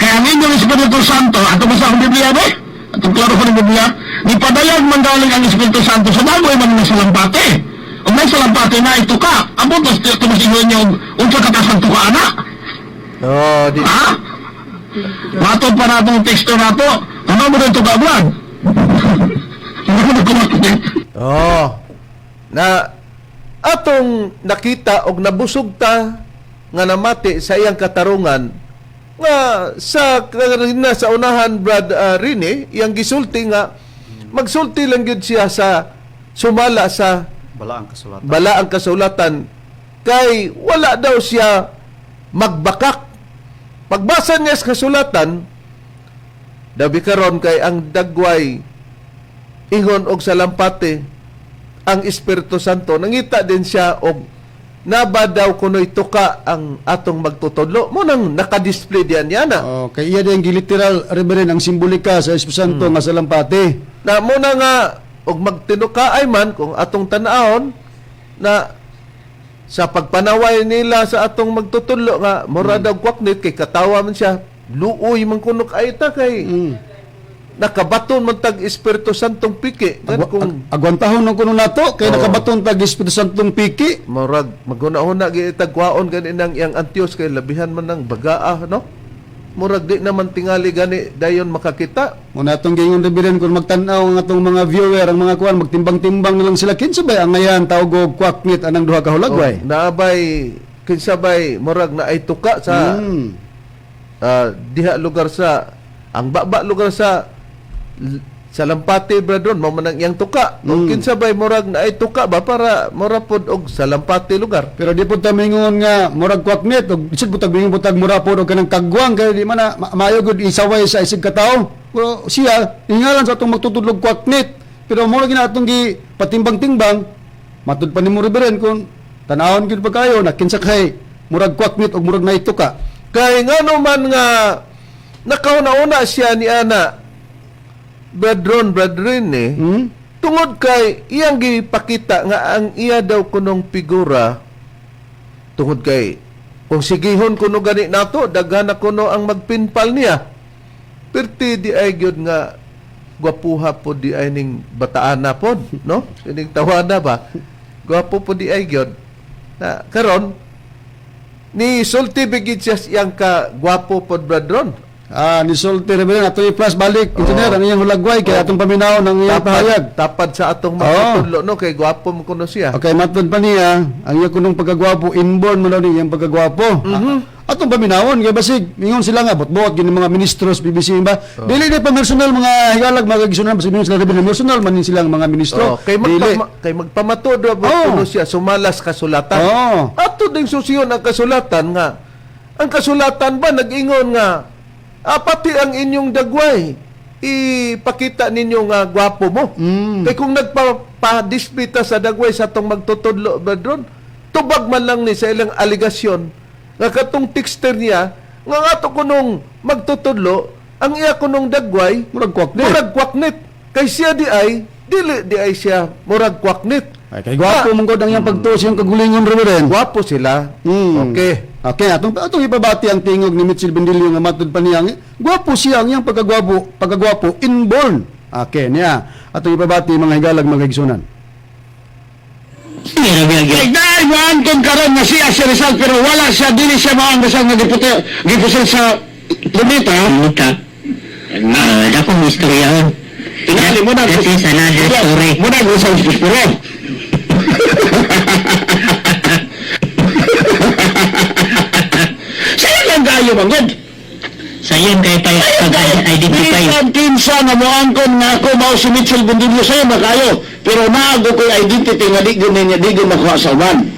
kaya ang inyong Espiritu Santo, ato ba sa akong Biblia ba? Atong klaro ko ng Biblia, ni padayag manggaling ang Espiritu Santo sa bagoy man na salampate. Kung may salampate na ito ka, ang puntos tumas inyo niyo, unsa kataas ang tuka, anak? Oh, di Ha? Matod pa natong teksto nato, ano mo rin tuka, Brad? Ano mo na kumakit? Oh. Na atong nakita og nabusog ta nga namati sa iyang katarungan nga sa kanina sa unahan, Brad Rini, iyang gisulti nga magsulti lang gyud siya sa sumala sa Bala ang kasulatan. Bala ang kasulatan kay wala daw siya magbakak pagbasa niya sa kasulatan. Dabi karon kay ang dagway ingon og sa lampate ang Espiritu Santo, nangita din siya og Naba daw kuno'y tuka ang atong magtutudlo mo nang nakadisplay diyan yana. Oh, kay iya din giliteral, Reverend, ang simbolika sa Espiritu Santo nga sa lampate. Na mo na nga og magtinukaay man kung atong tan-awon na sa pagpanaway nila sa atong magtutudlo nga mura daw kwaknit kay katawa man siya, luoy man kuno kay ta kay nakabaton man tag Espiritu Santong piki. Gan kung Agwantahon ng kuno nato kay Oo. nakabaton tag Espiritu Santong piki. Murag maguna-una gi tagwaon gani nang iyang antios kay labihan man ng bagaa, no? Murag di naman tingali gani dayon makakita. Muna atong giingon, Reverend, kung magtan-aw ang atong mga viewer, ang mga kuan, magtimbang-timbang na lang sila kinsa bay ang ngayan tawag og kwaknit anang duha ka hulagway. Oh, naabay kinsa bay murag na ay tuka sa diha lugar sa ang baba lugar sa sa Lampati, brethren, mao man ang iyang tuka. O kinsa bay murag na ay tuka ba para mura pod og sa Lampati lugar. Pero di pud ta mingon nga murag kwaknit og lisod pud tag mingon pud tag mura pod og kanang kagwang kay di man na maayo gud isaway sa isig ka tawo. Pero siya ingalan sa atong magtutudlog kwaknit. Pero mo lagi na atong gi patimbang-timbang matud pa nimo, Reverend, kung tan-awon gyud pa kayo na kinsa kay murag kwaknit og murag naito ka. Kay ngano man nga nakauna-una siya ni ana, brethren, brethren eh, tungod kay iyang gipakita nga ang iya daw kunong figura, tungod kay kung sigihon kuno gani nato daghan na kuno ang magpinpal niya, perti di ay gyud nga gwapuha po di ay ning bataan na pod, no, ining tawana ba, gwapo po di ay gyud na karon ni sulti bigid siya siyang ka gwapo pod, brethren. Ah, ni sulti, Reverend, ato i-flash balik, engineer, ang iyang hulagway kay atong paminaw ng iyang pahayag. Tapad sa atong magtutudlo, no, kay gwapo mo kuno siya. Okay, matod pa niya, ang iya kunong pagkagwapo, inborn mo daw niya iyang pagkagwapo. Atong paminawon, kay basig, mingon sila nga, bot-bot, gini mga ministros, BBC ba? Dili di pa personal mga higalag, mga gisunan, basig mingon sila, Reverend, personal man din silang mga ministro. Oh, kay Dili. Kay magpamatuod ra ba kuno siya sumalas kasulatan. Ato ding susiyon ang kasulatan nga ang kasulatan ba nag-ingon nga pati ang inyong dagway ipakita ninyo nga gwapo mo. Kay kung nagpa-dispita sa dagway sa atong magtutudlo, brethren, tubag man lang ni sa ilang aligasyon nga katong texter niya nga ang ato kunong magtutudlo ang iya kunong dagway murag kwaknit. Murag kwaknit. Kay siya di ay dili di ay siya murag kwaknit. Ay, kay gwapo mong god ang iyang pagtuo siyang kagulingon, Reverend. Gwapo sila. Okay. Okay, atong atong ipabati ang tingog ni Mitchell Bendilio nga matud pa niya gwapo siya, ang iyang pagkagwapo, pagkagwapo inborn. Okay, niya. Atong ipabati, mga higalag, mga igsunan. Dahil mo Anton karon nga siya si Rizal pero wala siya, dili siya mao ang Rizal nga deputy gipusil sa Lunita. Lunita. Dakong istorya. Tingali mo na. That is another story. Mo na Rizal Suspiro. Sa'yo lang kayo manggod. Sayon kay pa pag-identify. Bisan kinsa nga moangkon nga ako mao si Mitchell Bundillo, sa'yo makayo. Pero naago ko'y identity nga di gyud niya di gyud makuha sa uban.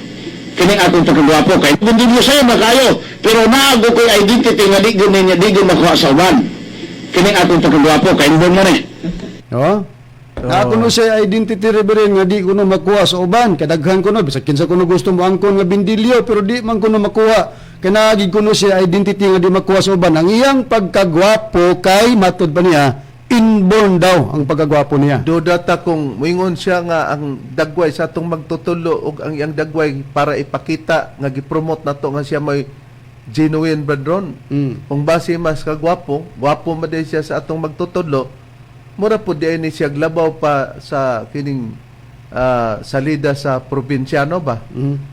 Kining akong pagkagwapo kay Bundillo, sa'yo makayo. Pero naago ko'y identity nga di gyud niya di gyud makuha sa uban. Kining akong pagkagwapo kay inborn mo ni. Oh. Na kuno siya identity, Reverend, nga di kuno makuha sa uban. Kadaghan kuno bisag kinsa kuno gusto mo angkon nga Bindilyo pero di man kuno makuha. Kay naagi kuno siya identity nga di makuha sa uban. Ang iyang pagkagwapo kay matud pa niya inborn daw ang pagkagwapo niya. Duda ta kung moingon siya nga ang dagway sa atong magtutulo ug ang iyang dagway para ipakita nga gipromote nato nga siya may genuine, brethren. Kung base mas kagwapo, gwapo man din siya sa atong magtutudlo, mura po di ni siya glabaw pa sa kining salida sa probinsyano ba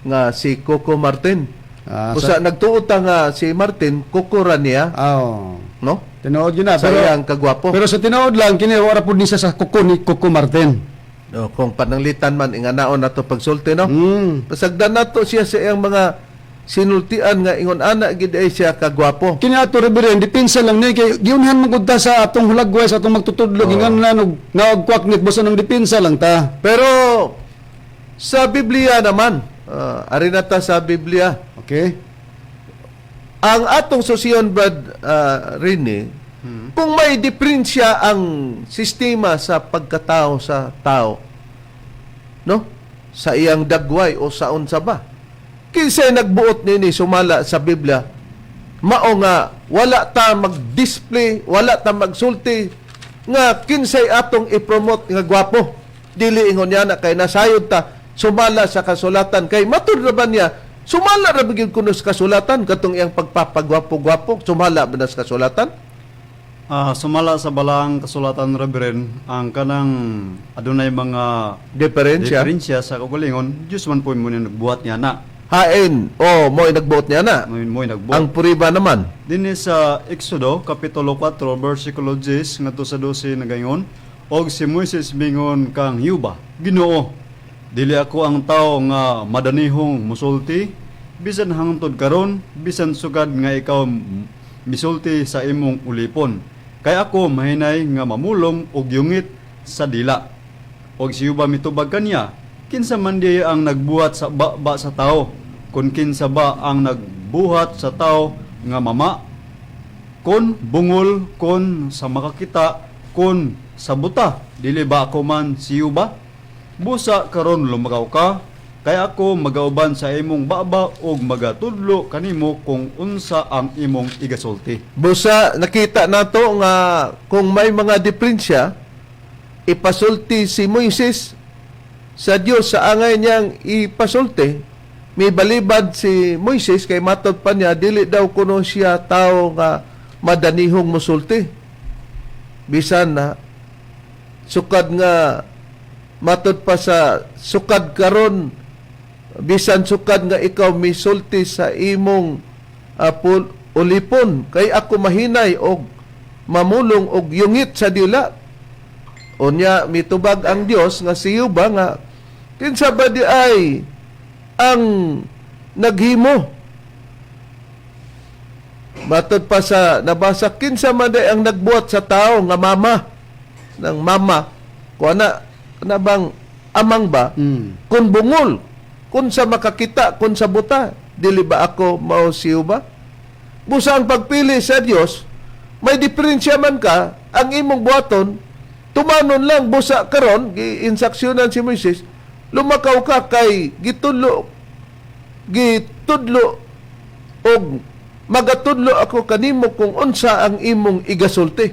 nga si Coco Martin. Usa nagtuo ta nga si Martin kuko ra niya, Oh. no? Tinuod yun na. Sa Pero, iyang kagwapo. pero sa tinuod lang, kini wala po ni siya sa kuko ni Coco Martin. No, kung pananglitan man inganaon nato pagsulti, no. Pasagdan nato siya sa iyang mga sinultian nga ingon ana gid ay siya kagwapo. Kini ato, Reverend, depensa lang ni kay giunhan man gud ta sa atong hulagway sa atong magtutudlo, ingon na nog naog kwaknit basta nang depensa lang ta. Pero sa Biblia naman, ari na ta sa Biblia. Okay. Ang atong susiyon, Brad Rene, kung may diferensya ang sistema sa pagkatao sa tao, no? Sa iyang dagway o sa unsa ba? Kinsay nagbuot nini sumala sa Biblia? Mao nga wala ta mag-display, wala ta magsulti nga kinsay atong i-promote nga gwapo. Dili ingon niya na kay nasayod ta sumala sa kasulatan, kay matud ra ba niya, sumala ra ba gyud kuno sa kasulatan katong iyang pagpapagwapo-gwapo, sumala ba na sa kasulatan? Sumala sa balaang kasulatan, Reverend, ang kanang adunay mga Diferensya. Diferensya sa kaugalingon, Diyos man po mo nagbuhat niya na. Hain o mo'y nagbuot niya na. Mo nagbuhat. Ang puriba naman. Dinhi sa Exodo kapitulo 4 versikulo 10 ngadto sa 12 nagaingon, og si Moises mingon kang Yuba, "Ginoo, dili ako ang tawo nga madanihong musulti bisan hangtod karon, bisan sukad nga ikaw misulti sa imong ulipon. Kay ako mahinay nga mamulong og yungit sa dila." Og si Yuba mitubag kaniya, "Kinsa man diay ang nagbuhat sa baba sa tao? Kun kinsa ba ang nagbuhat sa tao nga mama? Kon bungol, kon sa makakita, kon sa buta, dili ba ako man si Yuba? Busa karon lumakaw ka, kay ako magauban sa imong baba og magatudlo kanimo kung unsa ang imong igasulti." Busa nakita nato nga kung may mga diferensya, ipasulti si Moises sa Dios sa angay niyang ipasulti. May balibad si Moises kay matod pa niya dili daw kuno siya tao nga madanihong musulti. Bisan na sukad nga matod pa sa sukad karon, bisan sukad nga ikaw misulti sa imong ulipon, kay ako mahinay og mamulong og yungit sa dila. Unya mitubag ang Dios nga siyo ba nga kinsa ba di ay ang naghimo? Matod pa sa nabasa, kinsa man di ang nagbuhat sa tao nga mama ng mama, kuana na, na bang amang ba, kung bungol, kung sa makakita, kung sa buta, dili ba ako mao siyo ba? Busa ang pagpili sa Dios, may diferensya man ka, ang imong buhaton, tumanon lang. Busa karon giinsaksyonan si Moises, lumakaw ka kay gitudlo gitudlo og magatudlo ako kanimo kung unsa ang imong igasulti.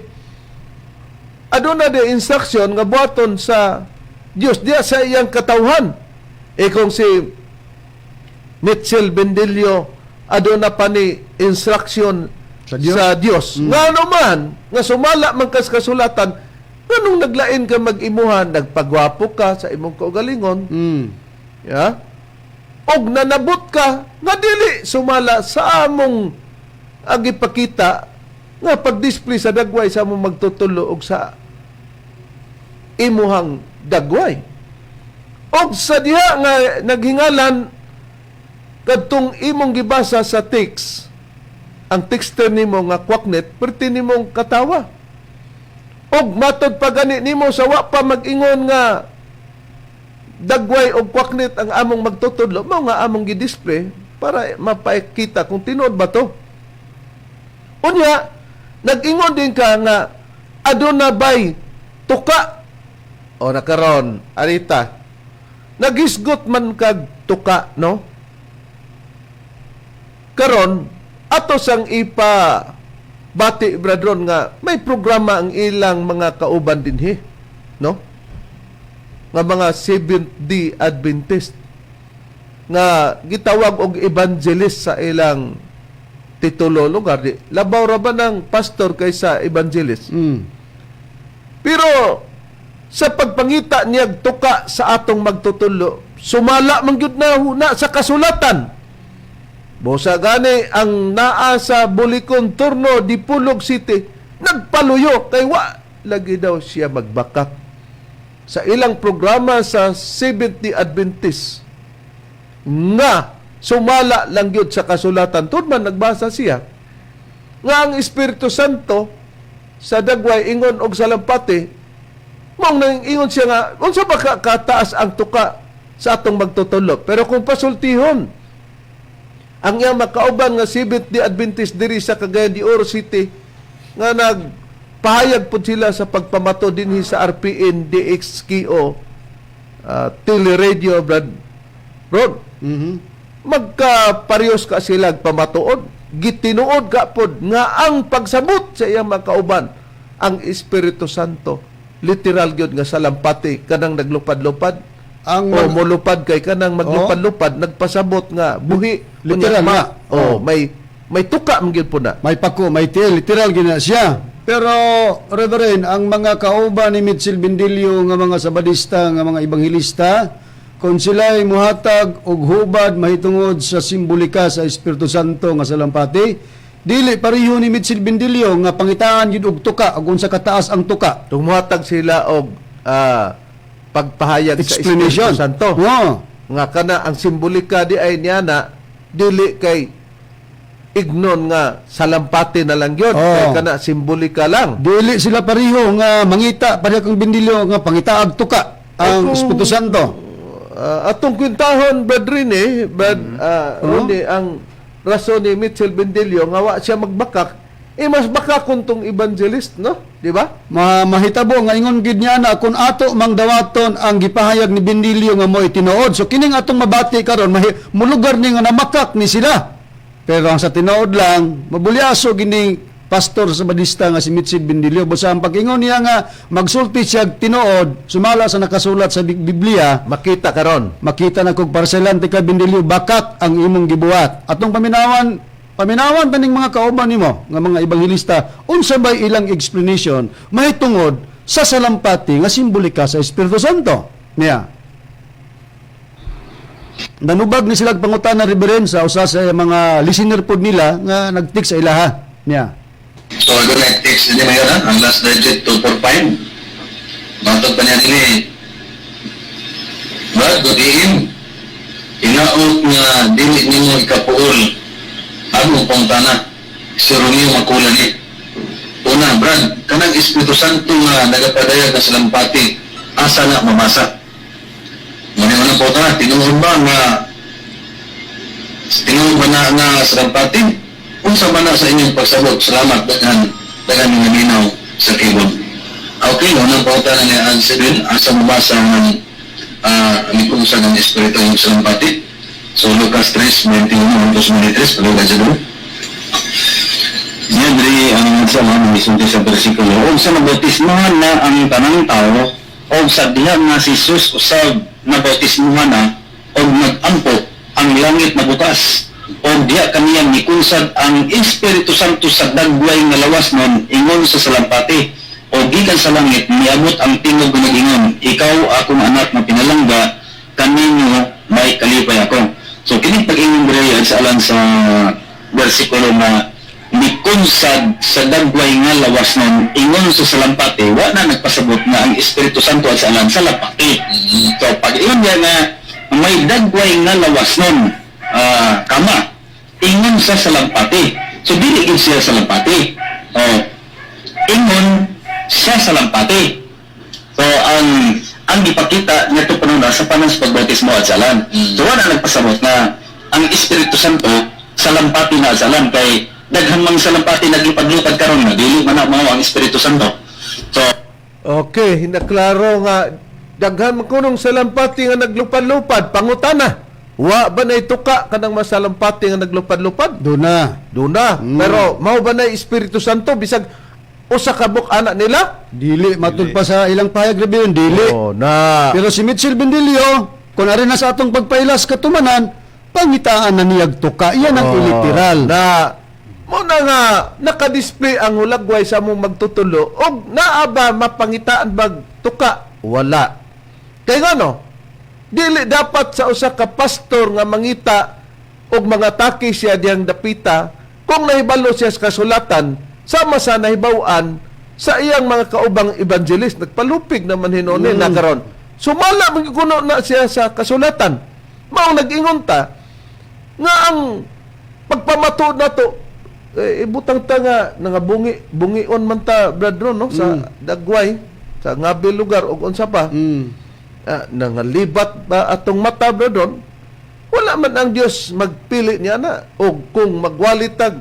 Aduna de instruction nga buhaton sa Dios diya sa iyang katawhan. E kung si Mitchell Bendilio aduna pa ni instruction sa Dios? Sa Dios. Ngano man nga sumala man kas kasulatan, nganong naglain ka mag-imuhan, nagpagwapo ka sa imong kaugalingon, ya? Og nanabot ka nga dili sumala sa among agipakita nga pag-display sa dagway sa among magtutulo og sa imuhang dagway. Og sa diha nga naghingalan kadtong imong gibasa sa text, ang texter nimo nga kwaknet, perti nimong katawa. Og matod pa gani nimo sa wa pa mag-ingon nga dagway og kwaknet ang among magtutudlo, mao nga among gi-display para mapakita kung tinuod ba to. Unya, nag-ingon din ka nga aduna bay tuka. O nakaron, arita. Nagisgot man kag tuka, no? Karon, ato sang ipa bati, bradron, nga may programa ang ilang mga kauban dinhi, no? Nga mga Seventh Day Adventist nga gitawag og evangelist sa ilang titulo lugar di labaw ra ba ng pastor kaysa evangelist. Pero sa pagpangita niya tuka sa atong magtutulo, sumala man gyud na huna sa kasulatan. Busa gani ang naa sa Bulikon Turno di Pulog City nagpaluyo kay wa lagi daw siya magbakak sa ilang programa sa Seventh-day Adventist nga sumala lang gyud sa kasulatan. Tud man nagbasa siya nga ang Espiritu Santo sa dagway ingon og salampati, mong nang ingon siya nga unsa ba ka kataas ang tuka sa atong magtutulo. Pero kung pasultihon ang iyang makauban nga Seventh-day Adventist diri sa Cagayan de Oro City nga nagpahayag pud sila sa pagpamato dinhi sa RPN DXKO Teleradio, Brad Rod. Magkaparehos ka sila pamatuod, gitinuod ka pod nga ang pagsabot sa iyang mga kauban ang Espiritu Santo literal gyud nga salampati, kanang naglupad-lupad Ang o molupad, kay kanang maglupad-lupad nagpasabot nga buhi. Literal Unya, na. Oh, may tuka man gyud po na. May pako, may tiil, literal gina siya. Pero, Reverend, ang mga kauban ni Mitchell Bendilio nga mga Sabadista, nga mga Ebanghelista, kung sila'y muhatag og hubad mahitungod sa simbolika sa Espiritu Santo nga salampati, dili pareho ni Mitchell Bendilio nga pangitaan gyud og tuka ug unsa kataas ang tuka. Tumuhatag sila og pagpahayag sa Explanation. Espiritu Santo nga kana ang simbolika di ay niya na dili kay ignon nga salampati na lang yun, kay kana simbolika lang. Dili sila pareho nga mangita pareho kang Bendilio nga pangitaag tuka ang Espiritu Santo. Atong kwintahon, Brad Rene, Brad Rene, ang rason ni Mitchell Bendilio nga wa siya magbakak, eh mas baka kung tong evangelist, no? Di ba? Mahitabo nga ingon gid niya na kung ato mang dawaton ang gipahayag ni Bendilio nga mo'y tinuod. So kining atong mabati karon mulugar ni nga namakak ni sila. Pero ang sa tinuod lang, mabulyaso gining pastor sa Badista nga si Mitchell Bendilio. Busa ang pag-ingon niya nga magsulti siya og tinuod sumala sa nakasulat sa Biblia, Makita karon. Makita na kog parselan ti ka Bendilio, bakak ang imong gibuhat. Atong paminawan, paminawan taning mga kauban nimo nga mga ebanghelista, unsa bay ilang explanation mahitungod sa salampati nga simbolika sa Espiritu Santo niya? Nanubag ni sila pangutana, Reverend, sa usa sa mga listener pod nila nga nag-text sa ilaha niya. So, doon nag-text niya mayor, ha? Ang last digit, 245. Matod pa niya nila. Brad, good evening. Hinaot nga dili nimo ikapuol. Ang pangtana. Si Romeo Makula ni. Una, Brad, kanang Espiritu Santo nga nagapadayag na salampati, asa na mamasa? Muna nga po ta, tinuod ba na nga salampati? Unsa ba na sa inyong pagsabot? Salamat, daghan, daghan nga minaw sa keyboard. Okay, unang pauta na niya ang Sidwin, asa mabasa ng uh, ng Espiritu yung salampati. So, Lucas 3, 21 hanggang 23, palugan siya doon. Niya diri ang sa mga misunti sa bersikulo, og sa nabautismuhan na ang tanang tao, og sa diha nga si Jesus usab nabautismuhan na og nagampo, ang langit nabukas og diha kaniya mikunsad ang Espiritu Santo sa dagway nga lawas nun ingon sa salampati, og gikan sa langit miabot ang tingog nga nag-ingon, "Ikaw akong anak nga pinalangga, kaninyo may kalipay ako." So kining pag-ingon diri ay sa alang sa bersikulo na mikunsad sa dagway nga lawas nun ingon sa salampati, wa na nagpasabot na ang Espiritu Santo at sa alang salampati. So pag ingon niya nga may dagway nga lawas nun kama ingon sa salampati, so dili gid siya salampati. Oh, ingon siya salampati. So ang gipakita nito panuna sa panahon sa pagbautismo at salan. So wala nagpasabot na ang Espiritu Santo salampati na salan, kay daghan mang salampati naglupad-lupad karon nga dili man na mao ang Espiritu Santo. So Okay, hinaklaro nga daghan man kunong salampati nga naglupad-lupad, pangutana. Wa ba na tuka kanang masalampati nga naglupad-lupad? Doon na. Duna. Pero mao ba na Espiritu Santo bisag usa ka buok anak nila? Dili matud pa sa ilang pahayag, Reverend, dili. Oh, na. Pero si Mitchell Bendilio, kung ari na sa atong pagpailas katumanan, pangitaan na niyag tuka. Iyan ang Oh, literal. Na mo na nga nakadisplay ang hulagway sa mong magtutulo og naa ba mapangitaan bag tuka? Wala. Kay ngano? Dili dapat sa usa ka pastor nga mangita og mga taki siya diyang dapita kung nahibalo siya sa kasulatan sama sa nahibaw-an sa iyang mga kaubang evangelist. Nagpalupig naman hinuon na karon. Sumala man gyud kuno na siya sa kasulatan. Mao nag-ingon ta nga ang pagpamatuod nato, eh, ibutang ta nga nangabungi bungion man ta, Brad Ron, no, sa dagway sa ngabi lugar og unsa pa. Nangalibat ba atong mata, Brad Ron? Wala man ang Dios magpili niya na og kung magwalitag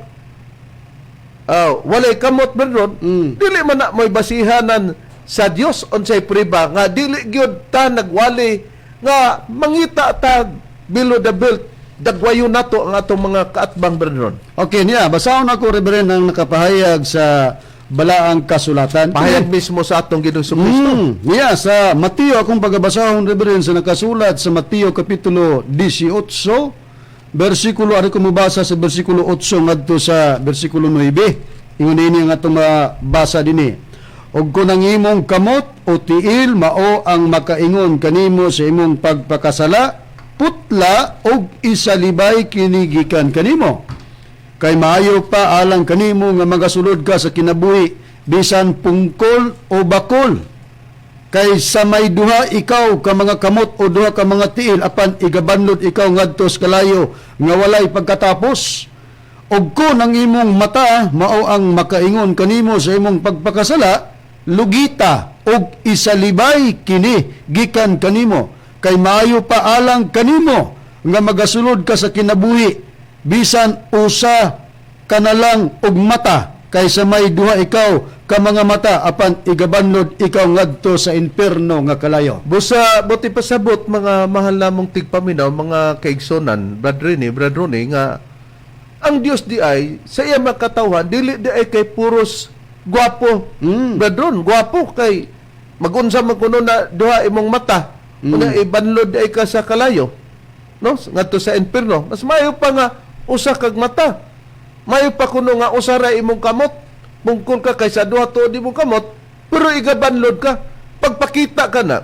walay kamot, Brad Ron, dili man na mo'y basihanan sa Dios unsay priba nga dili gyud ta nagwali nga mangita ta below the belt. Dagwayon nato ang atong mga kaatbang, Brother Ron. Okay niya, basahon ako, Reverend, ang nakapahayag sa balaang kasulatan. Pahayag mismo sa atong Ginoong Kristo. Niya sa Mateo, akong pagabasahon, Reverend, sa nakasulat sa Mateo kapitulo 18 bersikulo, ari ko mobasa sa bersikulo 8 ngadto sa bersikulo 9. Ingon ini ang atong mabasa dinhi. "Og kung ang imong kamot o tiil mao ang makaingon kanimo sa imong pagpakasala, putla og isalibay kini gikan kanimo. Kay maayo pa alang kanimo nga magasulod ka sa kinabuhi bisan pungkol o bakol, kay sa may duha ikaw ka mga kamot o duha ka mga tiil apan igabanlod ikaw ngadto sa kalayo nga walay pagkatapos. Og kon ang imong mata mao ang makaingon kanimo sa imong pagpakasala, lugita og isalibay kini gikan kanimo. Kay maayo pa alang kanimo nga magasulod ka sa kinabuhi bisan usa kanalang og mata, kaysa may duha ikaw ka mga mata apan igabanlod ikaw ngadto sa imperno nga kalayo." Busa buti pasabot, mga mahal namong tigpaminaw, mga kaigsonan, Brad Rene, Brad Ronnie, nga ang Dios di ay sa iya makatawhan dili di ay kay puros gwapo. Brad Ron, gwapo kay magunsa man kuno na duha imong mata. Una ibanlod di ay ka sa kalayo. No? Ngadto sa impierno. Mas maayo pa nga usa kag mata. Maayo pa kuno nga usa ra imong kamot. Bungkol ka kaysa duha tuod imong kamot, pero igabanlod ka. Pagpakita ka na,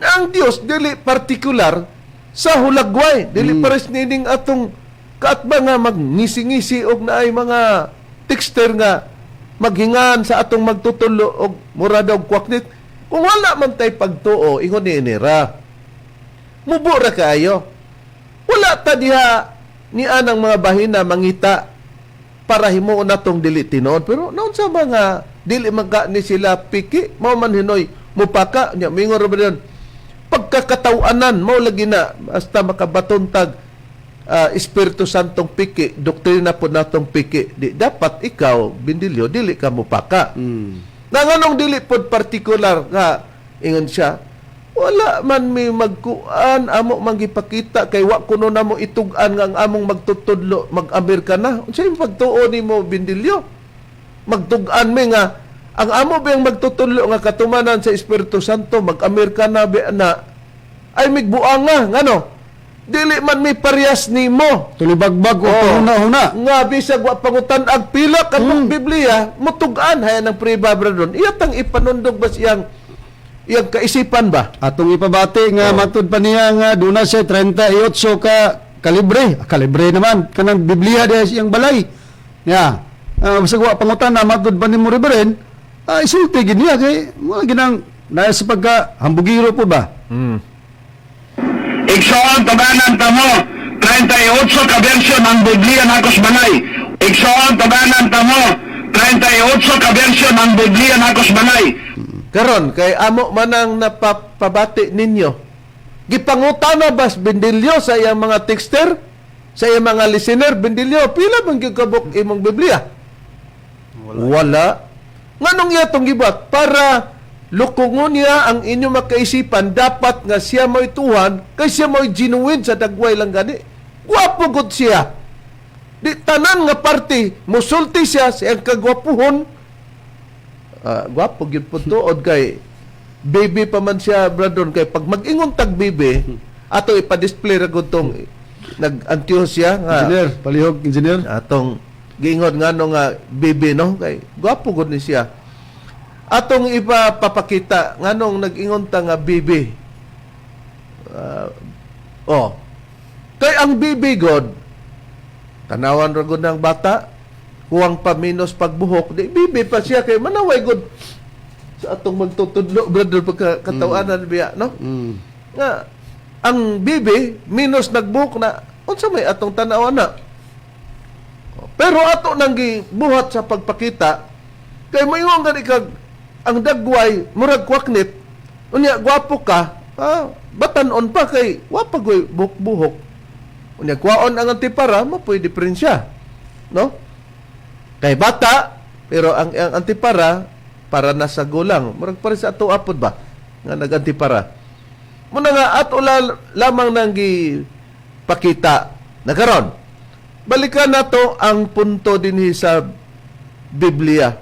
ang Dios dili partikular sa hulagway, dili pares nining atong kaatba nga magngisi-ngisi og naay mga texter nga maghingan sa atong magtutulo og mura daw kwaknit. Kung wala man tay pagtuo, ingon ni inira. Mubo ra kaayo. Wala ta diha ni anang mga bahina mangita para himuon natong dili tinuod, pero naunsa mga dili man ka ni sila piki, mao man hinoy mupaka nya. Mingon ra ba yun? Pagkakatawanan mao lagi na basta makabaton tag Espiritu Santong piki, doktrina po natong piki, di dapat ikaw, Bindilyo, dili ka mupaka. Na nganong dili pod partikular nga ingon siya, wala man mi magkuan, amo man gipakita kay wa kuno namo itug-an nga ang among magtutudlo mag-Amerika na. Unsa imong pagtuo nimo, Bindilyo? Magtug-an mi nga ang amo biyang magtutudlo nga katumanan sa Espiritu Santo mag-Amerika na bi na ay migbuanga ngano dili man mi parehas nimo. Tulibagbag o Oo. huna-huna. Nga bisag wa pangutan ang pila ka Biblia mutug-an haya ng priba dron, iyatang ipanundog ba siyang iyang kaisipan ba? Atong ipabati nga matud pa niya nga duna siya 38 ka kalibre. Ah, kalibre naman kanang Biblia diha sa iyang balay. Ya. Bisag wa pangutan na matud pa nimo, Reverend, isulti gid niya kay mo ginang naa sa pagka hambugiro po ba? Igsoon, tuganan ta mo. 38 ka version ang Biblia nakos balay. Igsoon, tuganan ta mo. 38 ka version ang Biblia nakos balay. Karon kay amo man ang napapabati ninyo, gipangutana bas Bendilyo sa iyang mga texter, sa iyang mga listener, "Bendilyo, pila man gyud kabuk imong Biblia?" Wala. Nganong iya tong gibuhat? Para lukungon niya ang inyong makaisipan, dapat nga siya mo'y tuhan, kay siya mo'y genuine sa dagway lang gani. Gwapo gud siya. Di tanan nga parte, musulti siya sa iyang kagwapuhon. Ah, gwapo gyud po tuod kay baby pa man siya, Brandon, kay pag mag-ingon tag baby, ato ipa-display ra gud tong nag-antiyo siya nga Engineer, palihog engineer. Atong giingon ngano nga baby, no, kay gwapo gud ni siya. Atong ipapakita nganong nag-ingon ta nga baby. Ah, oh, kay ang baby god, tanawan ra gud ng bata, huwang paminos pagbuhok, di baby pa siya kay manaway gud sa atong magtutudlo, brother, pagka katawanan biya, no, nga ang bibi minus nagbuhok na, unsa may atong tanawan na. Pero ato nang gibuhat sa pagpakita kay moingon gani kag ang dagway murag kwaknit, unya gwapo ka, batanon pa kay wa pa goy buhok-buhok, unya kwaon ang antipara mo pwede diferensya, no, kay bata, pero ang antipara para nasa gulang, murag pare sa ato apod ba nga nagantipara. Muna nga ato lamang nang gipakita. Nakaron, balikan nato ang punto dinhi sa Biblia.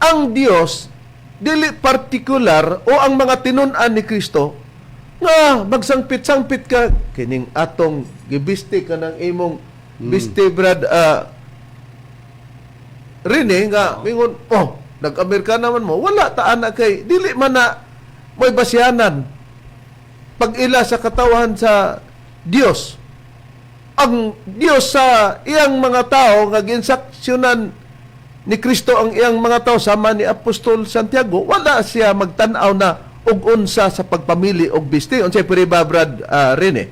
Ang Dios dili partikular o ang mga tinun-an ni Kristo nga magsangpit-sangpit ka kining atong gibisti ka ng imong bisti, Brad Rene, nga mingon, "Oh, nag-Amerika naman mo." Wala ta ana kay dili man na may basyanan pag-ila sa katawan sa Dios. Ang Dios sa iyang mga tao nga ginsaksyonan ni Kristo ang iyang mga tao sama ni Apostol Santiago, wala siya magtan-aw na og unsa sa pagpamili og bisti. Unsay prueba, Brad Rene?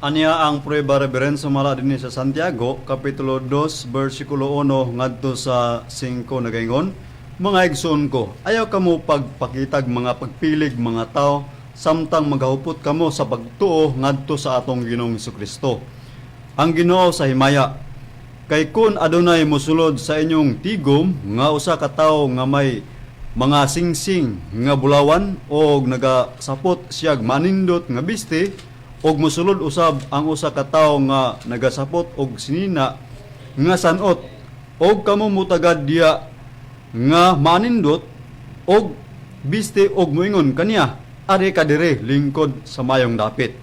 Anya ang prueba, Reverend, sumala dinhi sa Santiago, Kapitulo 2, versikulo 1 ngadto sa 5, nagaingon, "Mga igsoon ko, ayaw kamo pagpakitag mga pagpilig mga tao samtang magahupot kamo sa pagtuo ngadto sa atong Ginoong Kristo, ang Ginoo sa himaya. Kay kun adunay mosulod sa inyong tigom nga usa ka tawo nga may mga singsing nga bulawan og nagasapot siyag manindot nga bisti, og mosulod usab ang usa ka tawo nga nagasapot og sinina nga sanot, og kamo mutagad diya nga manindot og biste og moingon kaniya, 'Ari ka dire lingkod sa mayong dapit.'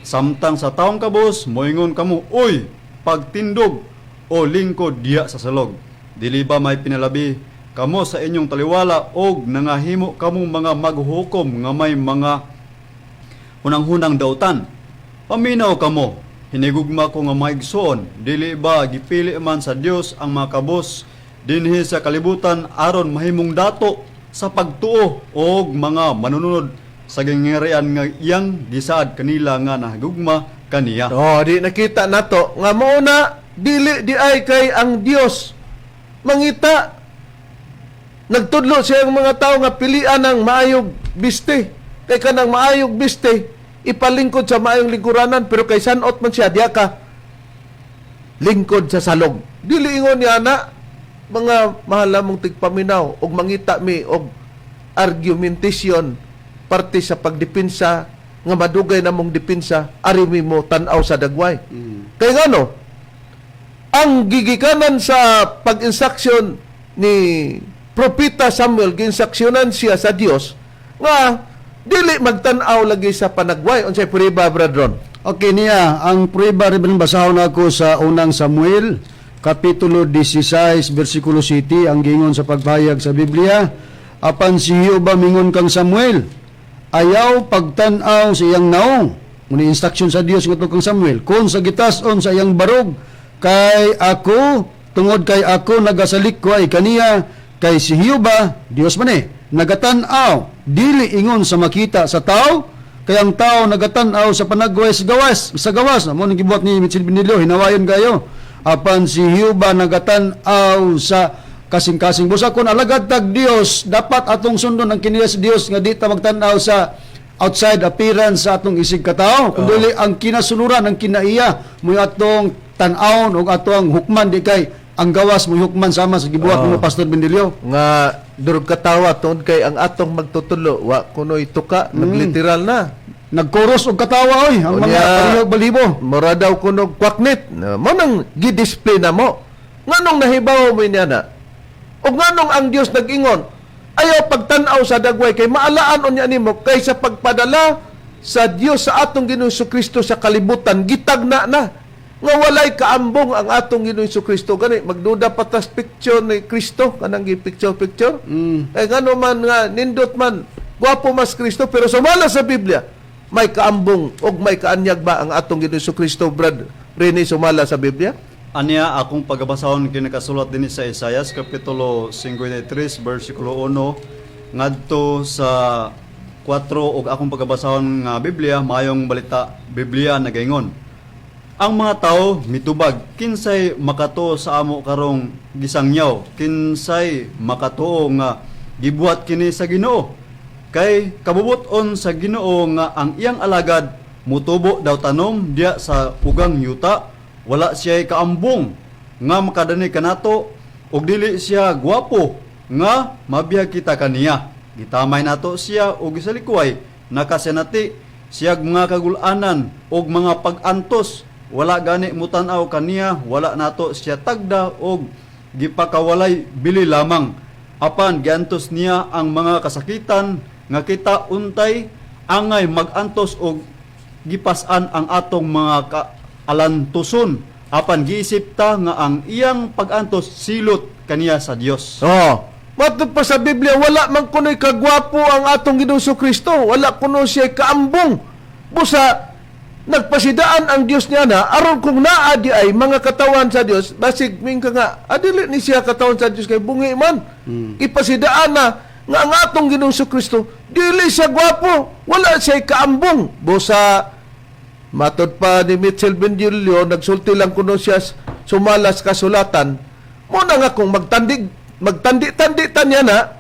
Samtang sa taong kabus moingon kamo, 'Uy, pagtindog o lingkod diya sa salog.' Dili ba may pinalabi kamo sa inyong taliwala og nangahimo kamo mga maghuhukom nga may mga hunang-hunang dautan? Paminaw kamo, hinigugma ko nga mga igsoon, dili ba gipili man sa Dios ang mga kabos dinhi sa kalibutan aron mahimong dato sa pagtuo og mga manununod sa gingharian nga iyang gisaad kanila nga nahigugma kaniya?" Oh, di nakita nato nga mao na dili di ay kay ang Dios mangita nagtudlo siya ang mga tao nga pilian ang maayog biste kay kanang maayog biste ipalingkod sa maayong lingkuranan, pero kay sanot man siya, diya ka lingkod sa salog. Dili ingon niya na, mga mahal mong tigpaminaw, og mangita mi og argumentation parte sa pagdepensa nga madugay na mong depensa, ari mi mo tan-aw sa dagway. Kay ngano ang gigikanan sa pag-instruction ni Propeta Samuel, ginsaksyonan siya sa Dios nga dili magtan-aw lagi sa panagway. Unsay prueba, Brad Ron? Okay niya, ang prueba, Reverend, basahon ako sa Unang Samuel, Kapitulo 16, versikulo 7, ang gingon sa pagpahayag sa Biblia, "Apan si Jehova mingon kang Samuel, 'Ayaw pagtan-aw sa iyang naong.'" Muni instruction sa Dios ngadto kang Samuel, "Kon sa gitason sa iyang barog, kay ako tungod kay ako nagasalikway kaniya, kay si Jehova Dios man eh nagatan-aw dili ingon sa makita sa tao, kay ang tao nagatan-aw sa panagway sa gawas." Mo ning gibuhat ni Mitchell Benilio, hinawayon kayo. "Apan si Jehova nagatan-aw sa kasing-kasing." Busa kon alagad tag Dios, dapat atong sundon ang kiniya sa Dios nga di ta magtan-aw sa outside appearance sa atong isig katao, kundi ang kinasuluran, ang kinaiya mo atong tan-awon ug atong hukman, di kay ang gawas mo hukman sama sa gibuhat mo, Pastor Benilio. Nga durog katawa tungod kay ang atong magtutulo wa kunoy tuka, nagliteral na. Nagkoros og katawa oy ang mga Unya, parehog balibo. Mura daw kunog kwaknit. Mo nang gi-display na mo. Nganong nahibaw mo niya na? O nganong ang Dios nag-ingon, "Ayaw pagtan-aw sa dagway kay maalaan unya nimo"? Kay sa pagpadala sa Dios sa atong Ginoong Kristo sa kalibutan, gitagna na nga walay kaambong ang atong Ginoong Kristo. Gani magduda patas picture ni Kristo, kanang gi picture picture. Kay ngano man nga nindot man, gwapo mas Kristo, pero sumala sa Biblia, may kaambong og may kaanyag ba ang atong Ginoong Kristo, Brad Rene, sumala sa Biblia? Anya akong pagabasahon kinakasulat dinhi sa Isayas Kapitulo 53 versikulo 1 ngadto sa 4, ug akong pagabasahon nga Biblia, Maayong Balita Biblia, nagaingon, "Ang mga tao mitubag, 'Kinsay makatuo sa amo karong gisangyaw? Kinsay makatuo nga gibuhat kini sa Ginoo? Kay kabubut-on sa Ginoo nga ang iyang alagad mutubo daw tanom diya sa ugang yuta. Wala siya kaambong nga makadani kanato ug dili siya gwapo nga mabihag kita kaniya. Gitamay nato siya ug gisalikuay. Nakasinati siyag mga kagulanan ug mga pag-antos." Wala gani mutan-aw kaniya, wala nato siya tagda og gipakawalay bili lamang. Apan giantos niya ang mga kasakitan nga kita untay angay magantos og gipas-an ang atong mga kaalantuson. Apan giisip ta nga ang iyang pagantos silot kaniya sa Dios. Oh. Matod pa sa Biblia, wala man kuno'y kagwapo ang atong Ginoong Kristo. Wala kuno siya kaambong. Busa, nagpasidaan ang Dios niya na, aron kung naa di ay mga katawan sa Dios, basig ming ka nga, adili ni siya katawan sa Dios kay bungi man. Ipasidaan na nga ang atong Ginoong Kristo, dili siya gwapo, wala siya kaambong. Busa, matod pa ni Mitchell Bendilio, nagsulti lang kuno siya sumalas kasulatan. Mo na nga kung magtandig, magtandi-tandi ta niya na,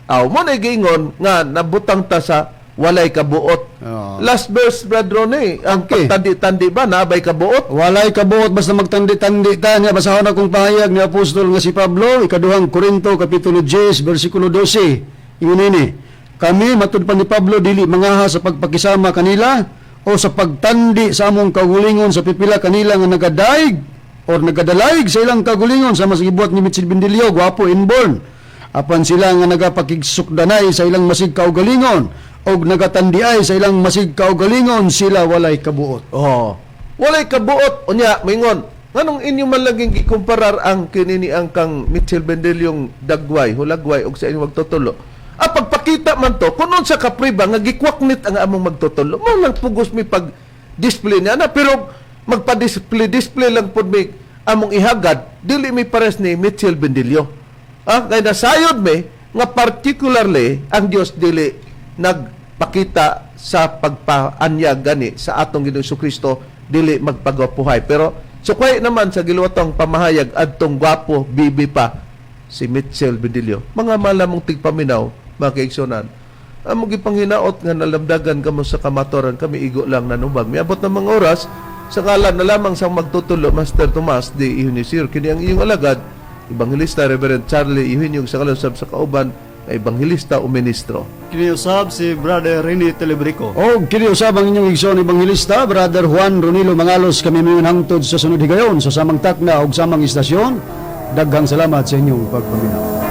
aw mo na giingon nga nabutang ta sa walay kabuot. Oo. Last verse, Brad Ronnie, ang pagtandi-tandi ba, nabay kabuot? Walay kabuot basta magtandi-tandi ta niya. Basahon akong pahayag ni Apostol nga si Pablo, ikaduhang Korinto kapitulo 10 bersikulo 12. Ingon ini, kami matud pa ni Pablo dili mangaha sa pagpakisama kanila o sa pagtandi sa among kaugalingon sa pipila kanila nga nagadaig or nagadalaig sa ilang kaugalingon sama sa gibuhat ni Mitchell Bendilio, gwapo inborn. Apan sila nga nagapakigsukdanay sa ilang masig kaugalingon og nagatandiay sa ilang masig kaugalingon, sila walay kabuot. Oh. Walay kabuot. Unya, mingon. Nganong inyo man laging gikumparar ang kinini ang kang Mitchell Bendelyong dagway, hulagway og sa inyong magtutulo. Ah, pagpakita man to, kunon sa kapriba nga gikwaknit ang among magtutulo. Mo lang pugos mi pag display niya na, pero magpa-display display lang pud mi among ihagad, dili mi pares ni Mitchell Bendelio. Ah, kay nasayod mi nga particularly ang Dios dili nagpakita sa pagpaanyag gani sa atong Ginoong Kristo, dili magpagwapuhay. Pero sukway naman sa giluwatong pamahayag adtong gwapo bibi pa si Mitchell Bedillo. Mga malamong tigpaminaw, mga kaigsunan, among gipanghinaot nga nalamdagan kamo sa kamatoran, kami igo lang nanubag. Miabot ng mga oras sa ngalan na lamang sang magtutulo, Master Tomas D. Eugenio. Kini ang iyong alagad, Evangelista Reverend Charlie Eugenio, sa kalusab sa kauban nga ebanghilista o ministro. Kiniusab si Brother Rene Telebrico. O kini usab ang inyong igsoon ebanghelista, Brother Juan Ronilo Mangalos, kami mayon hangtod sa sunod higayon sa samang takna ug samang istasyon. Daghang salamat sa inyong pagpaminaw.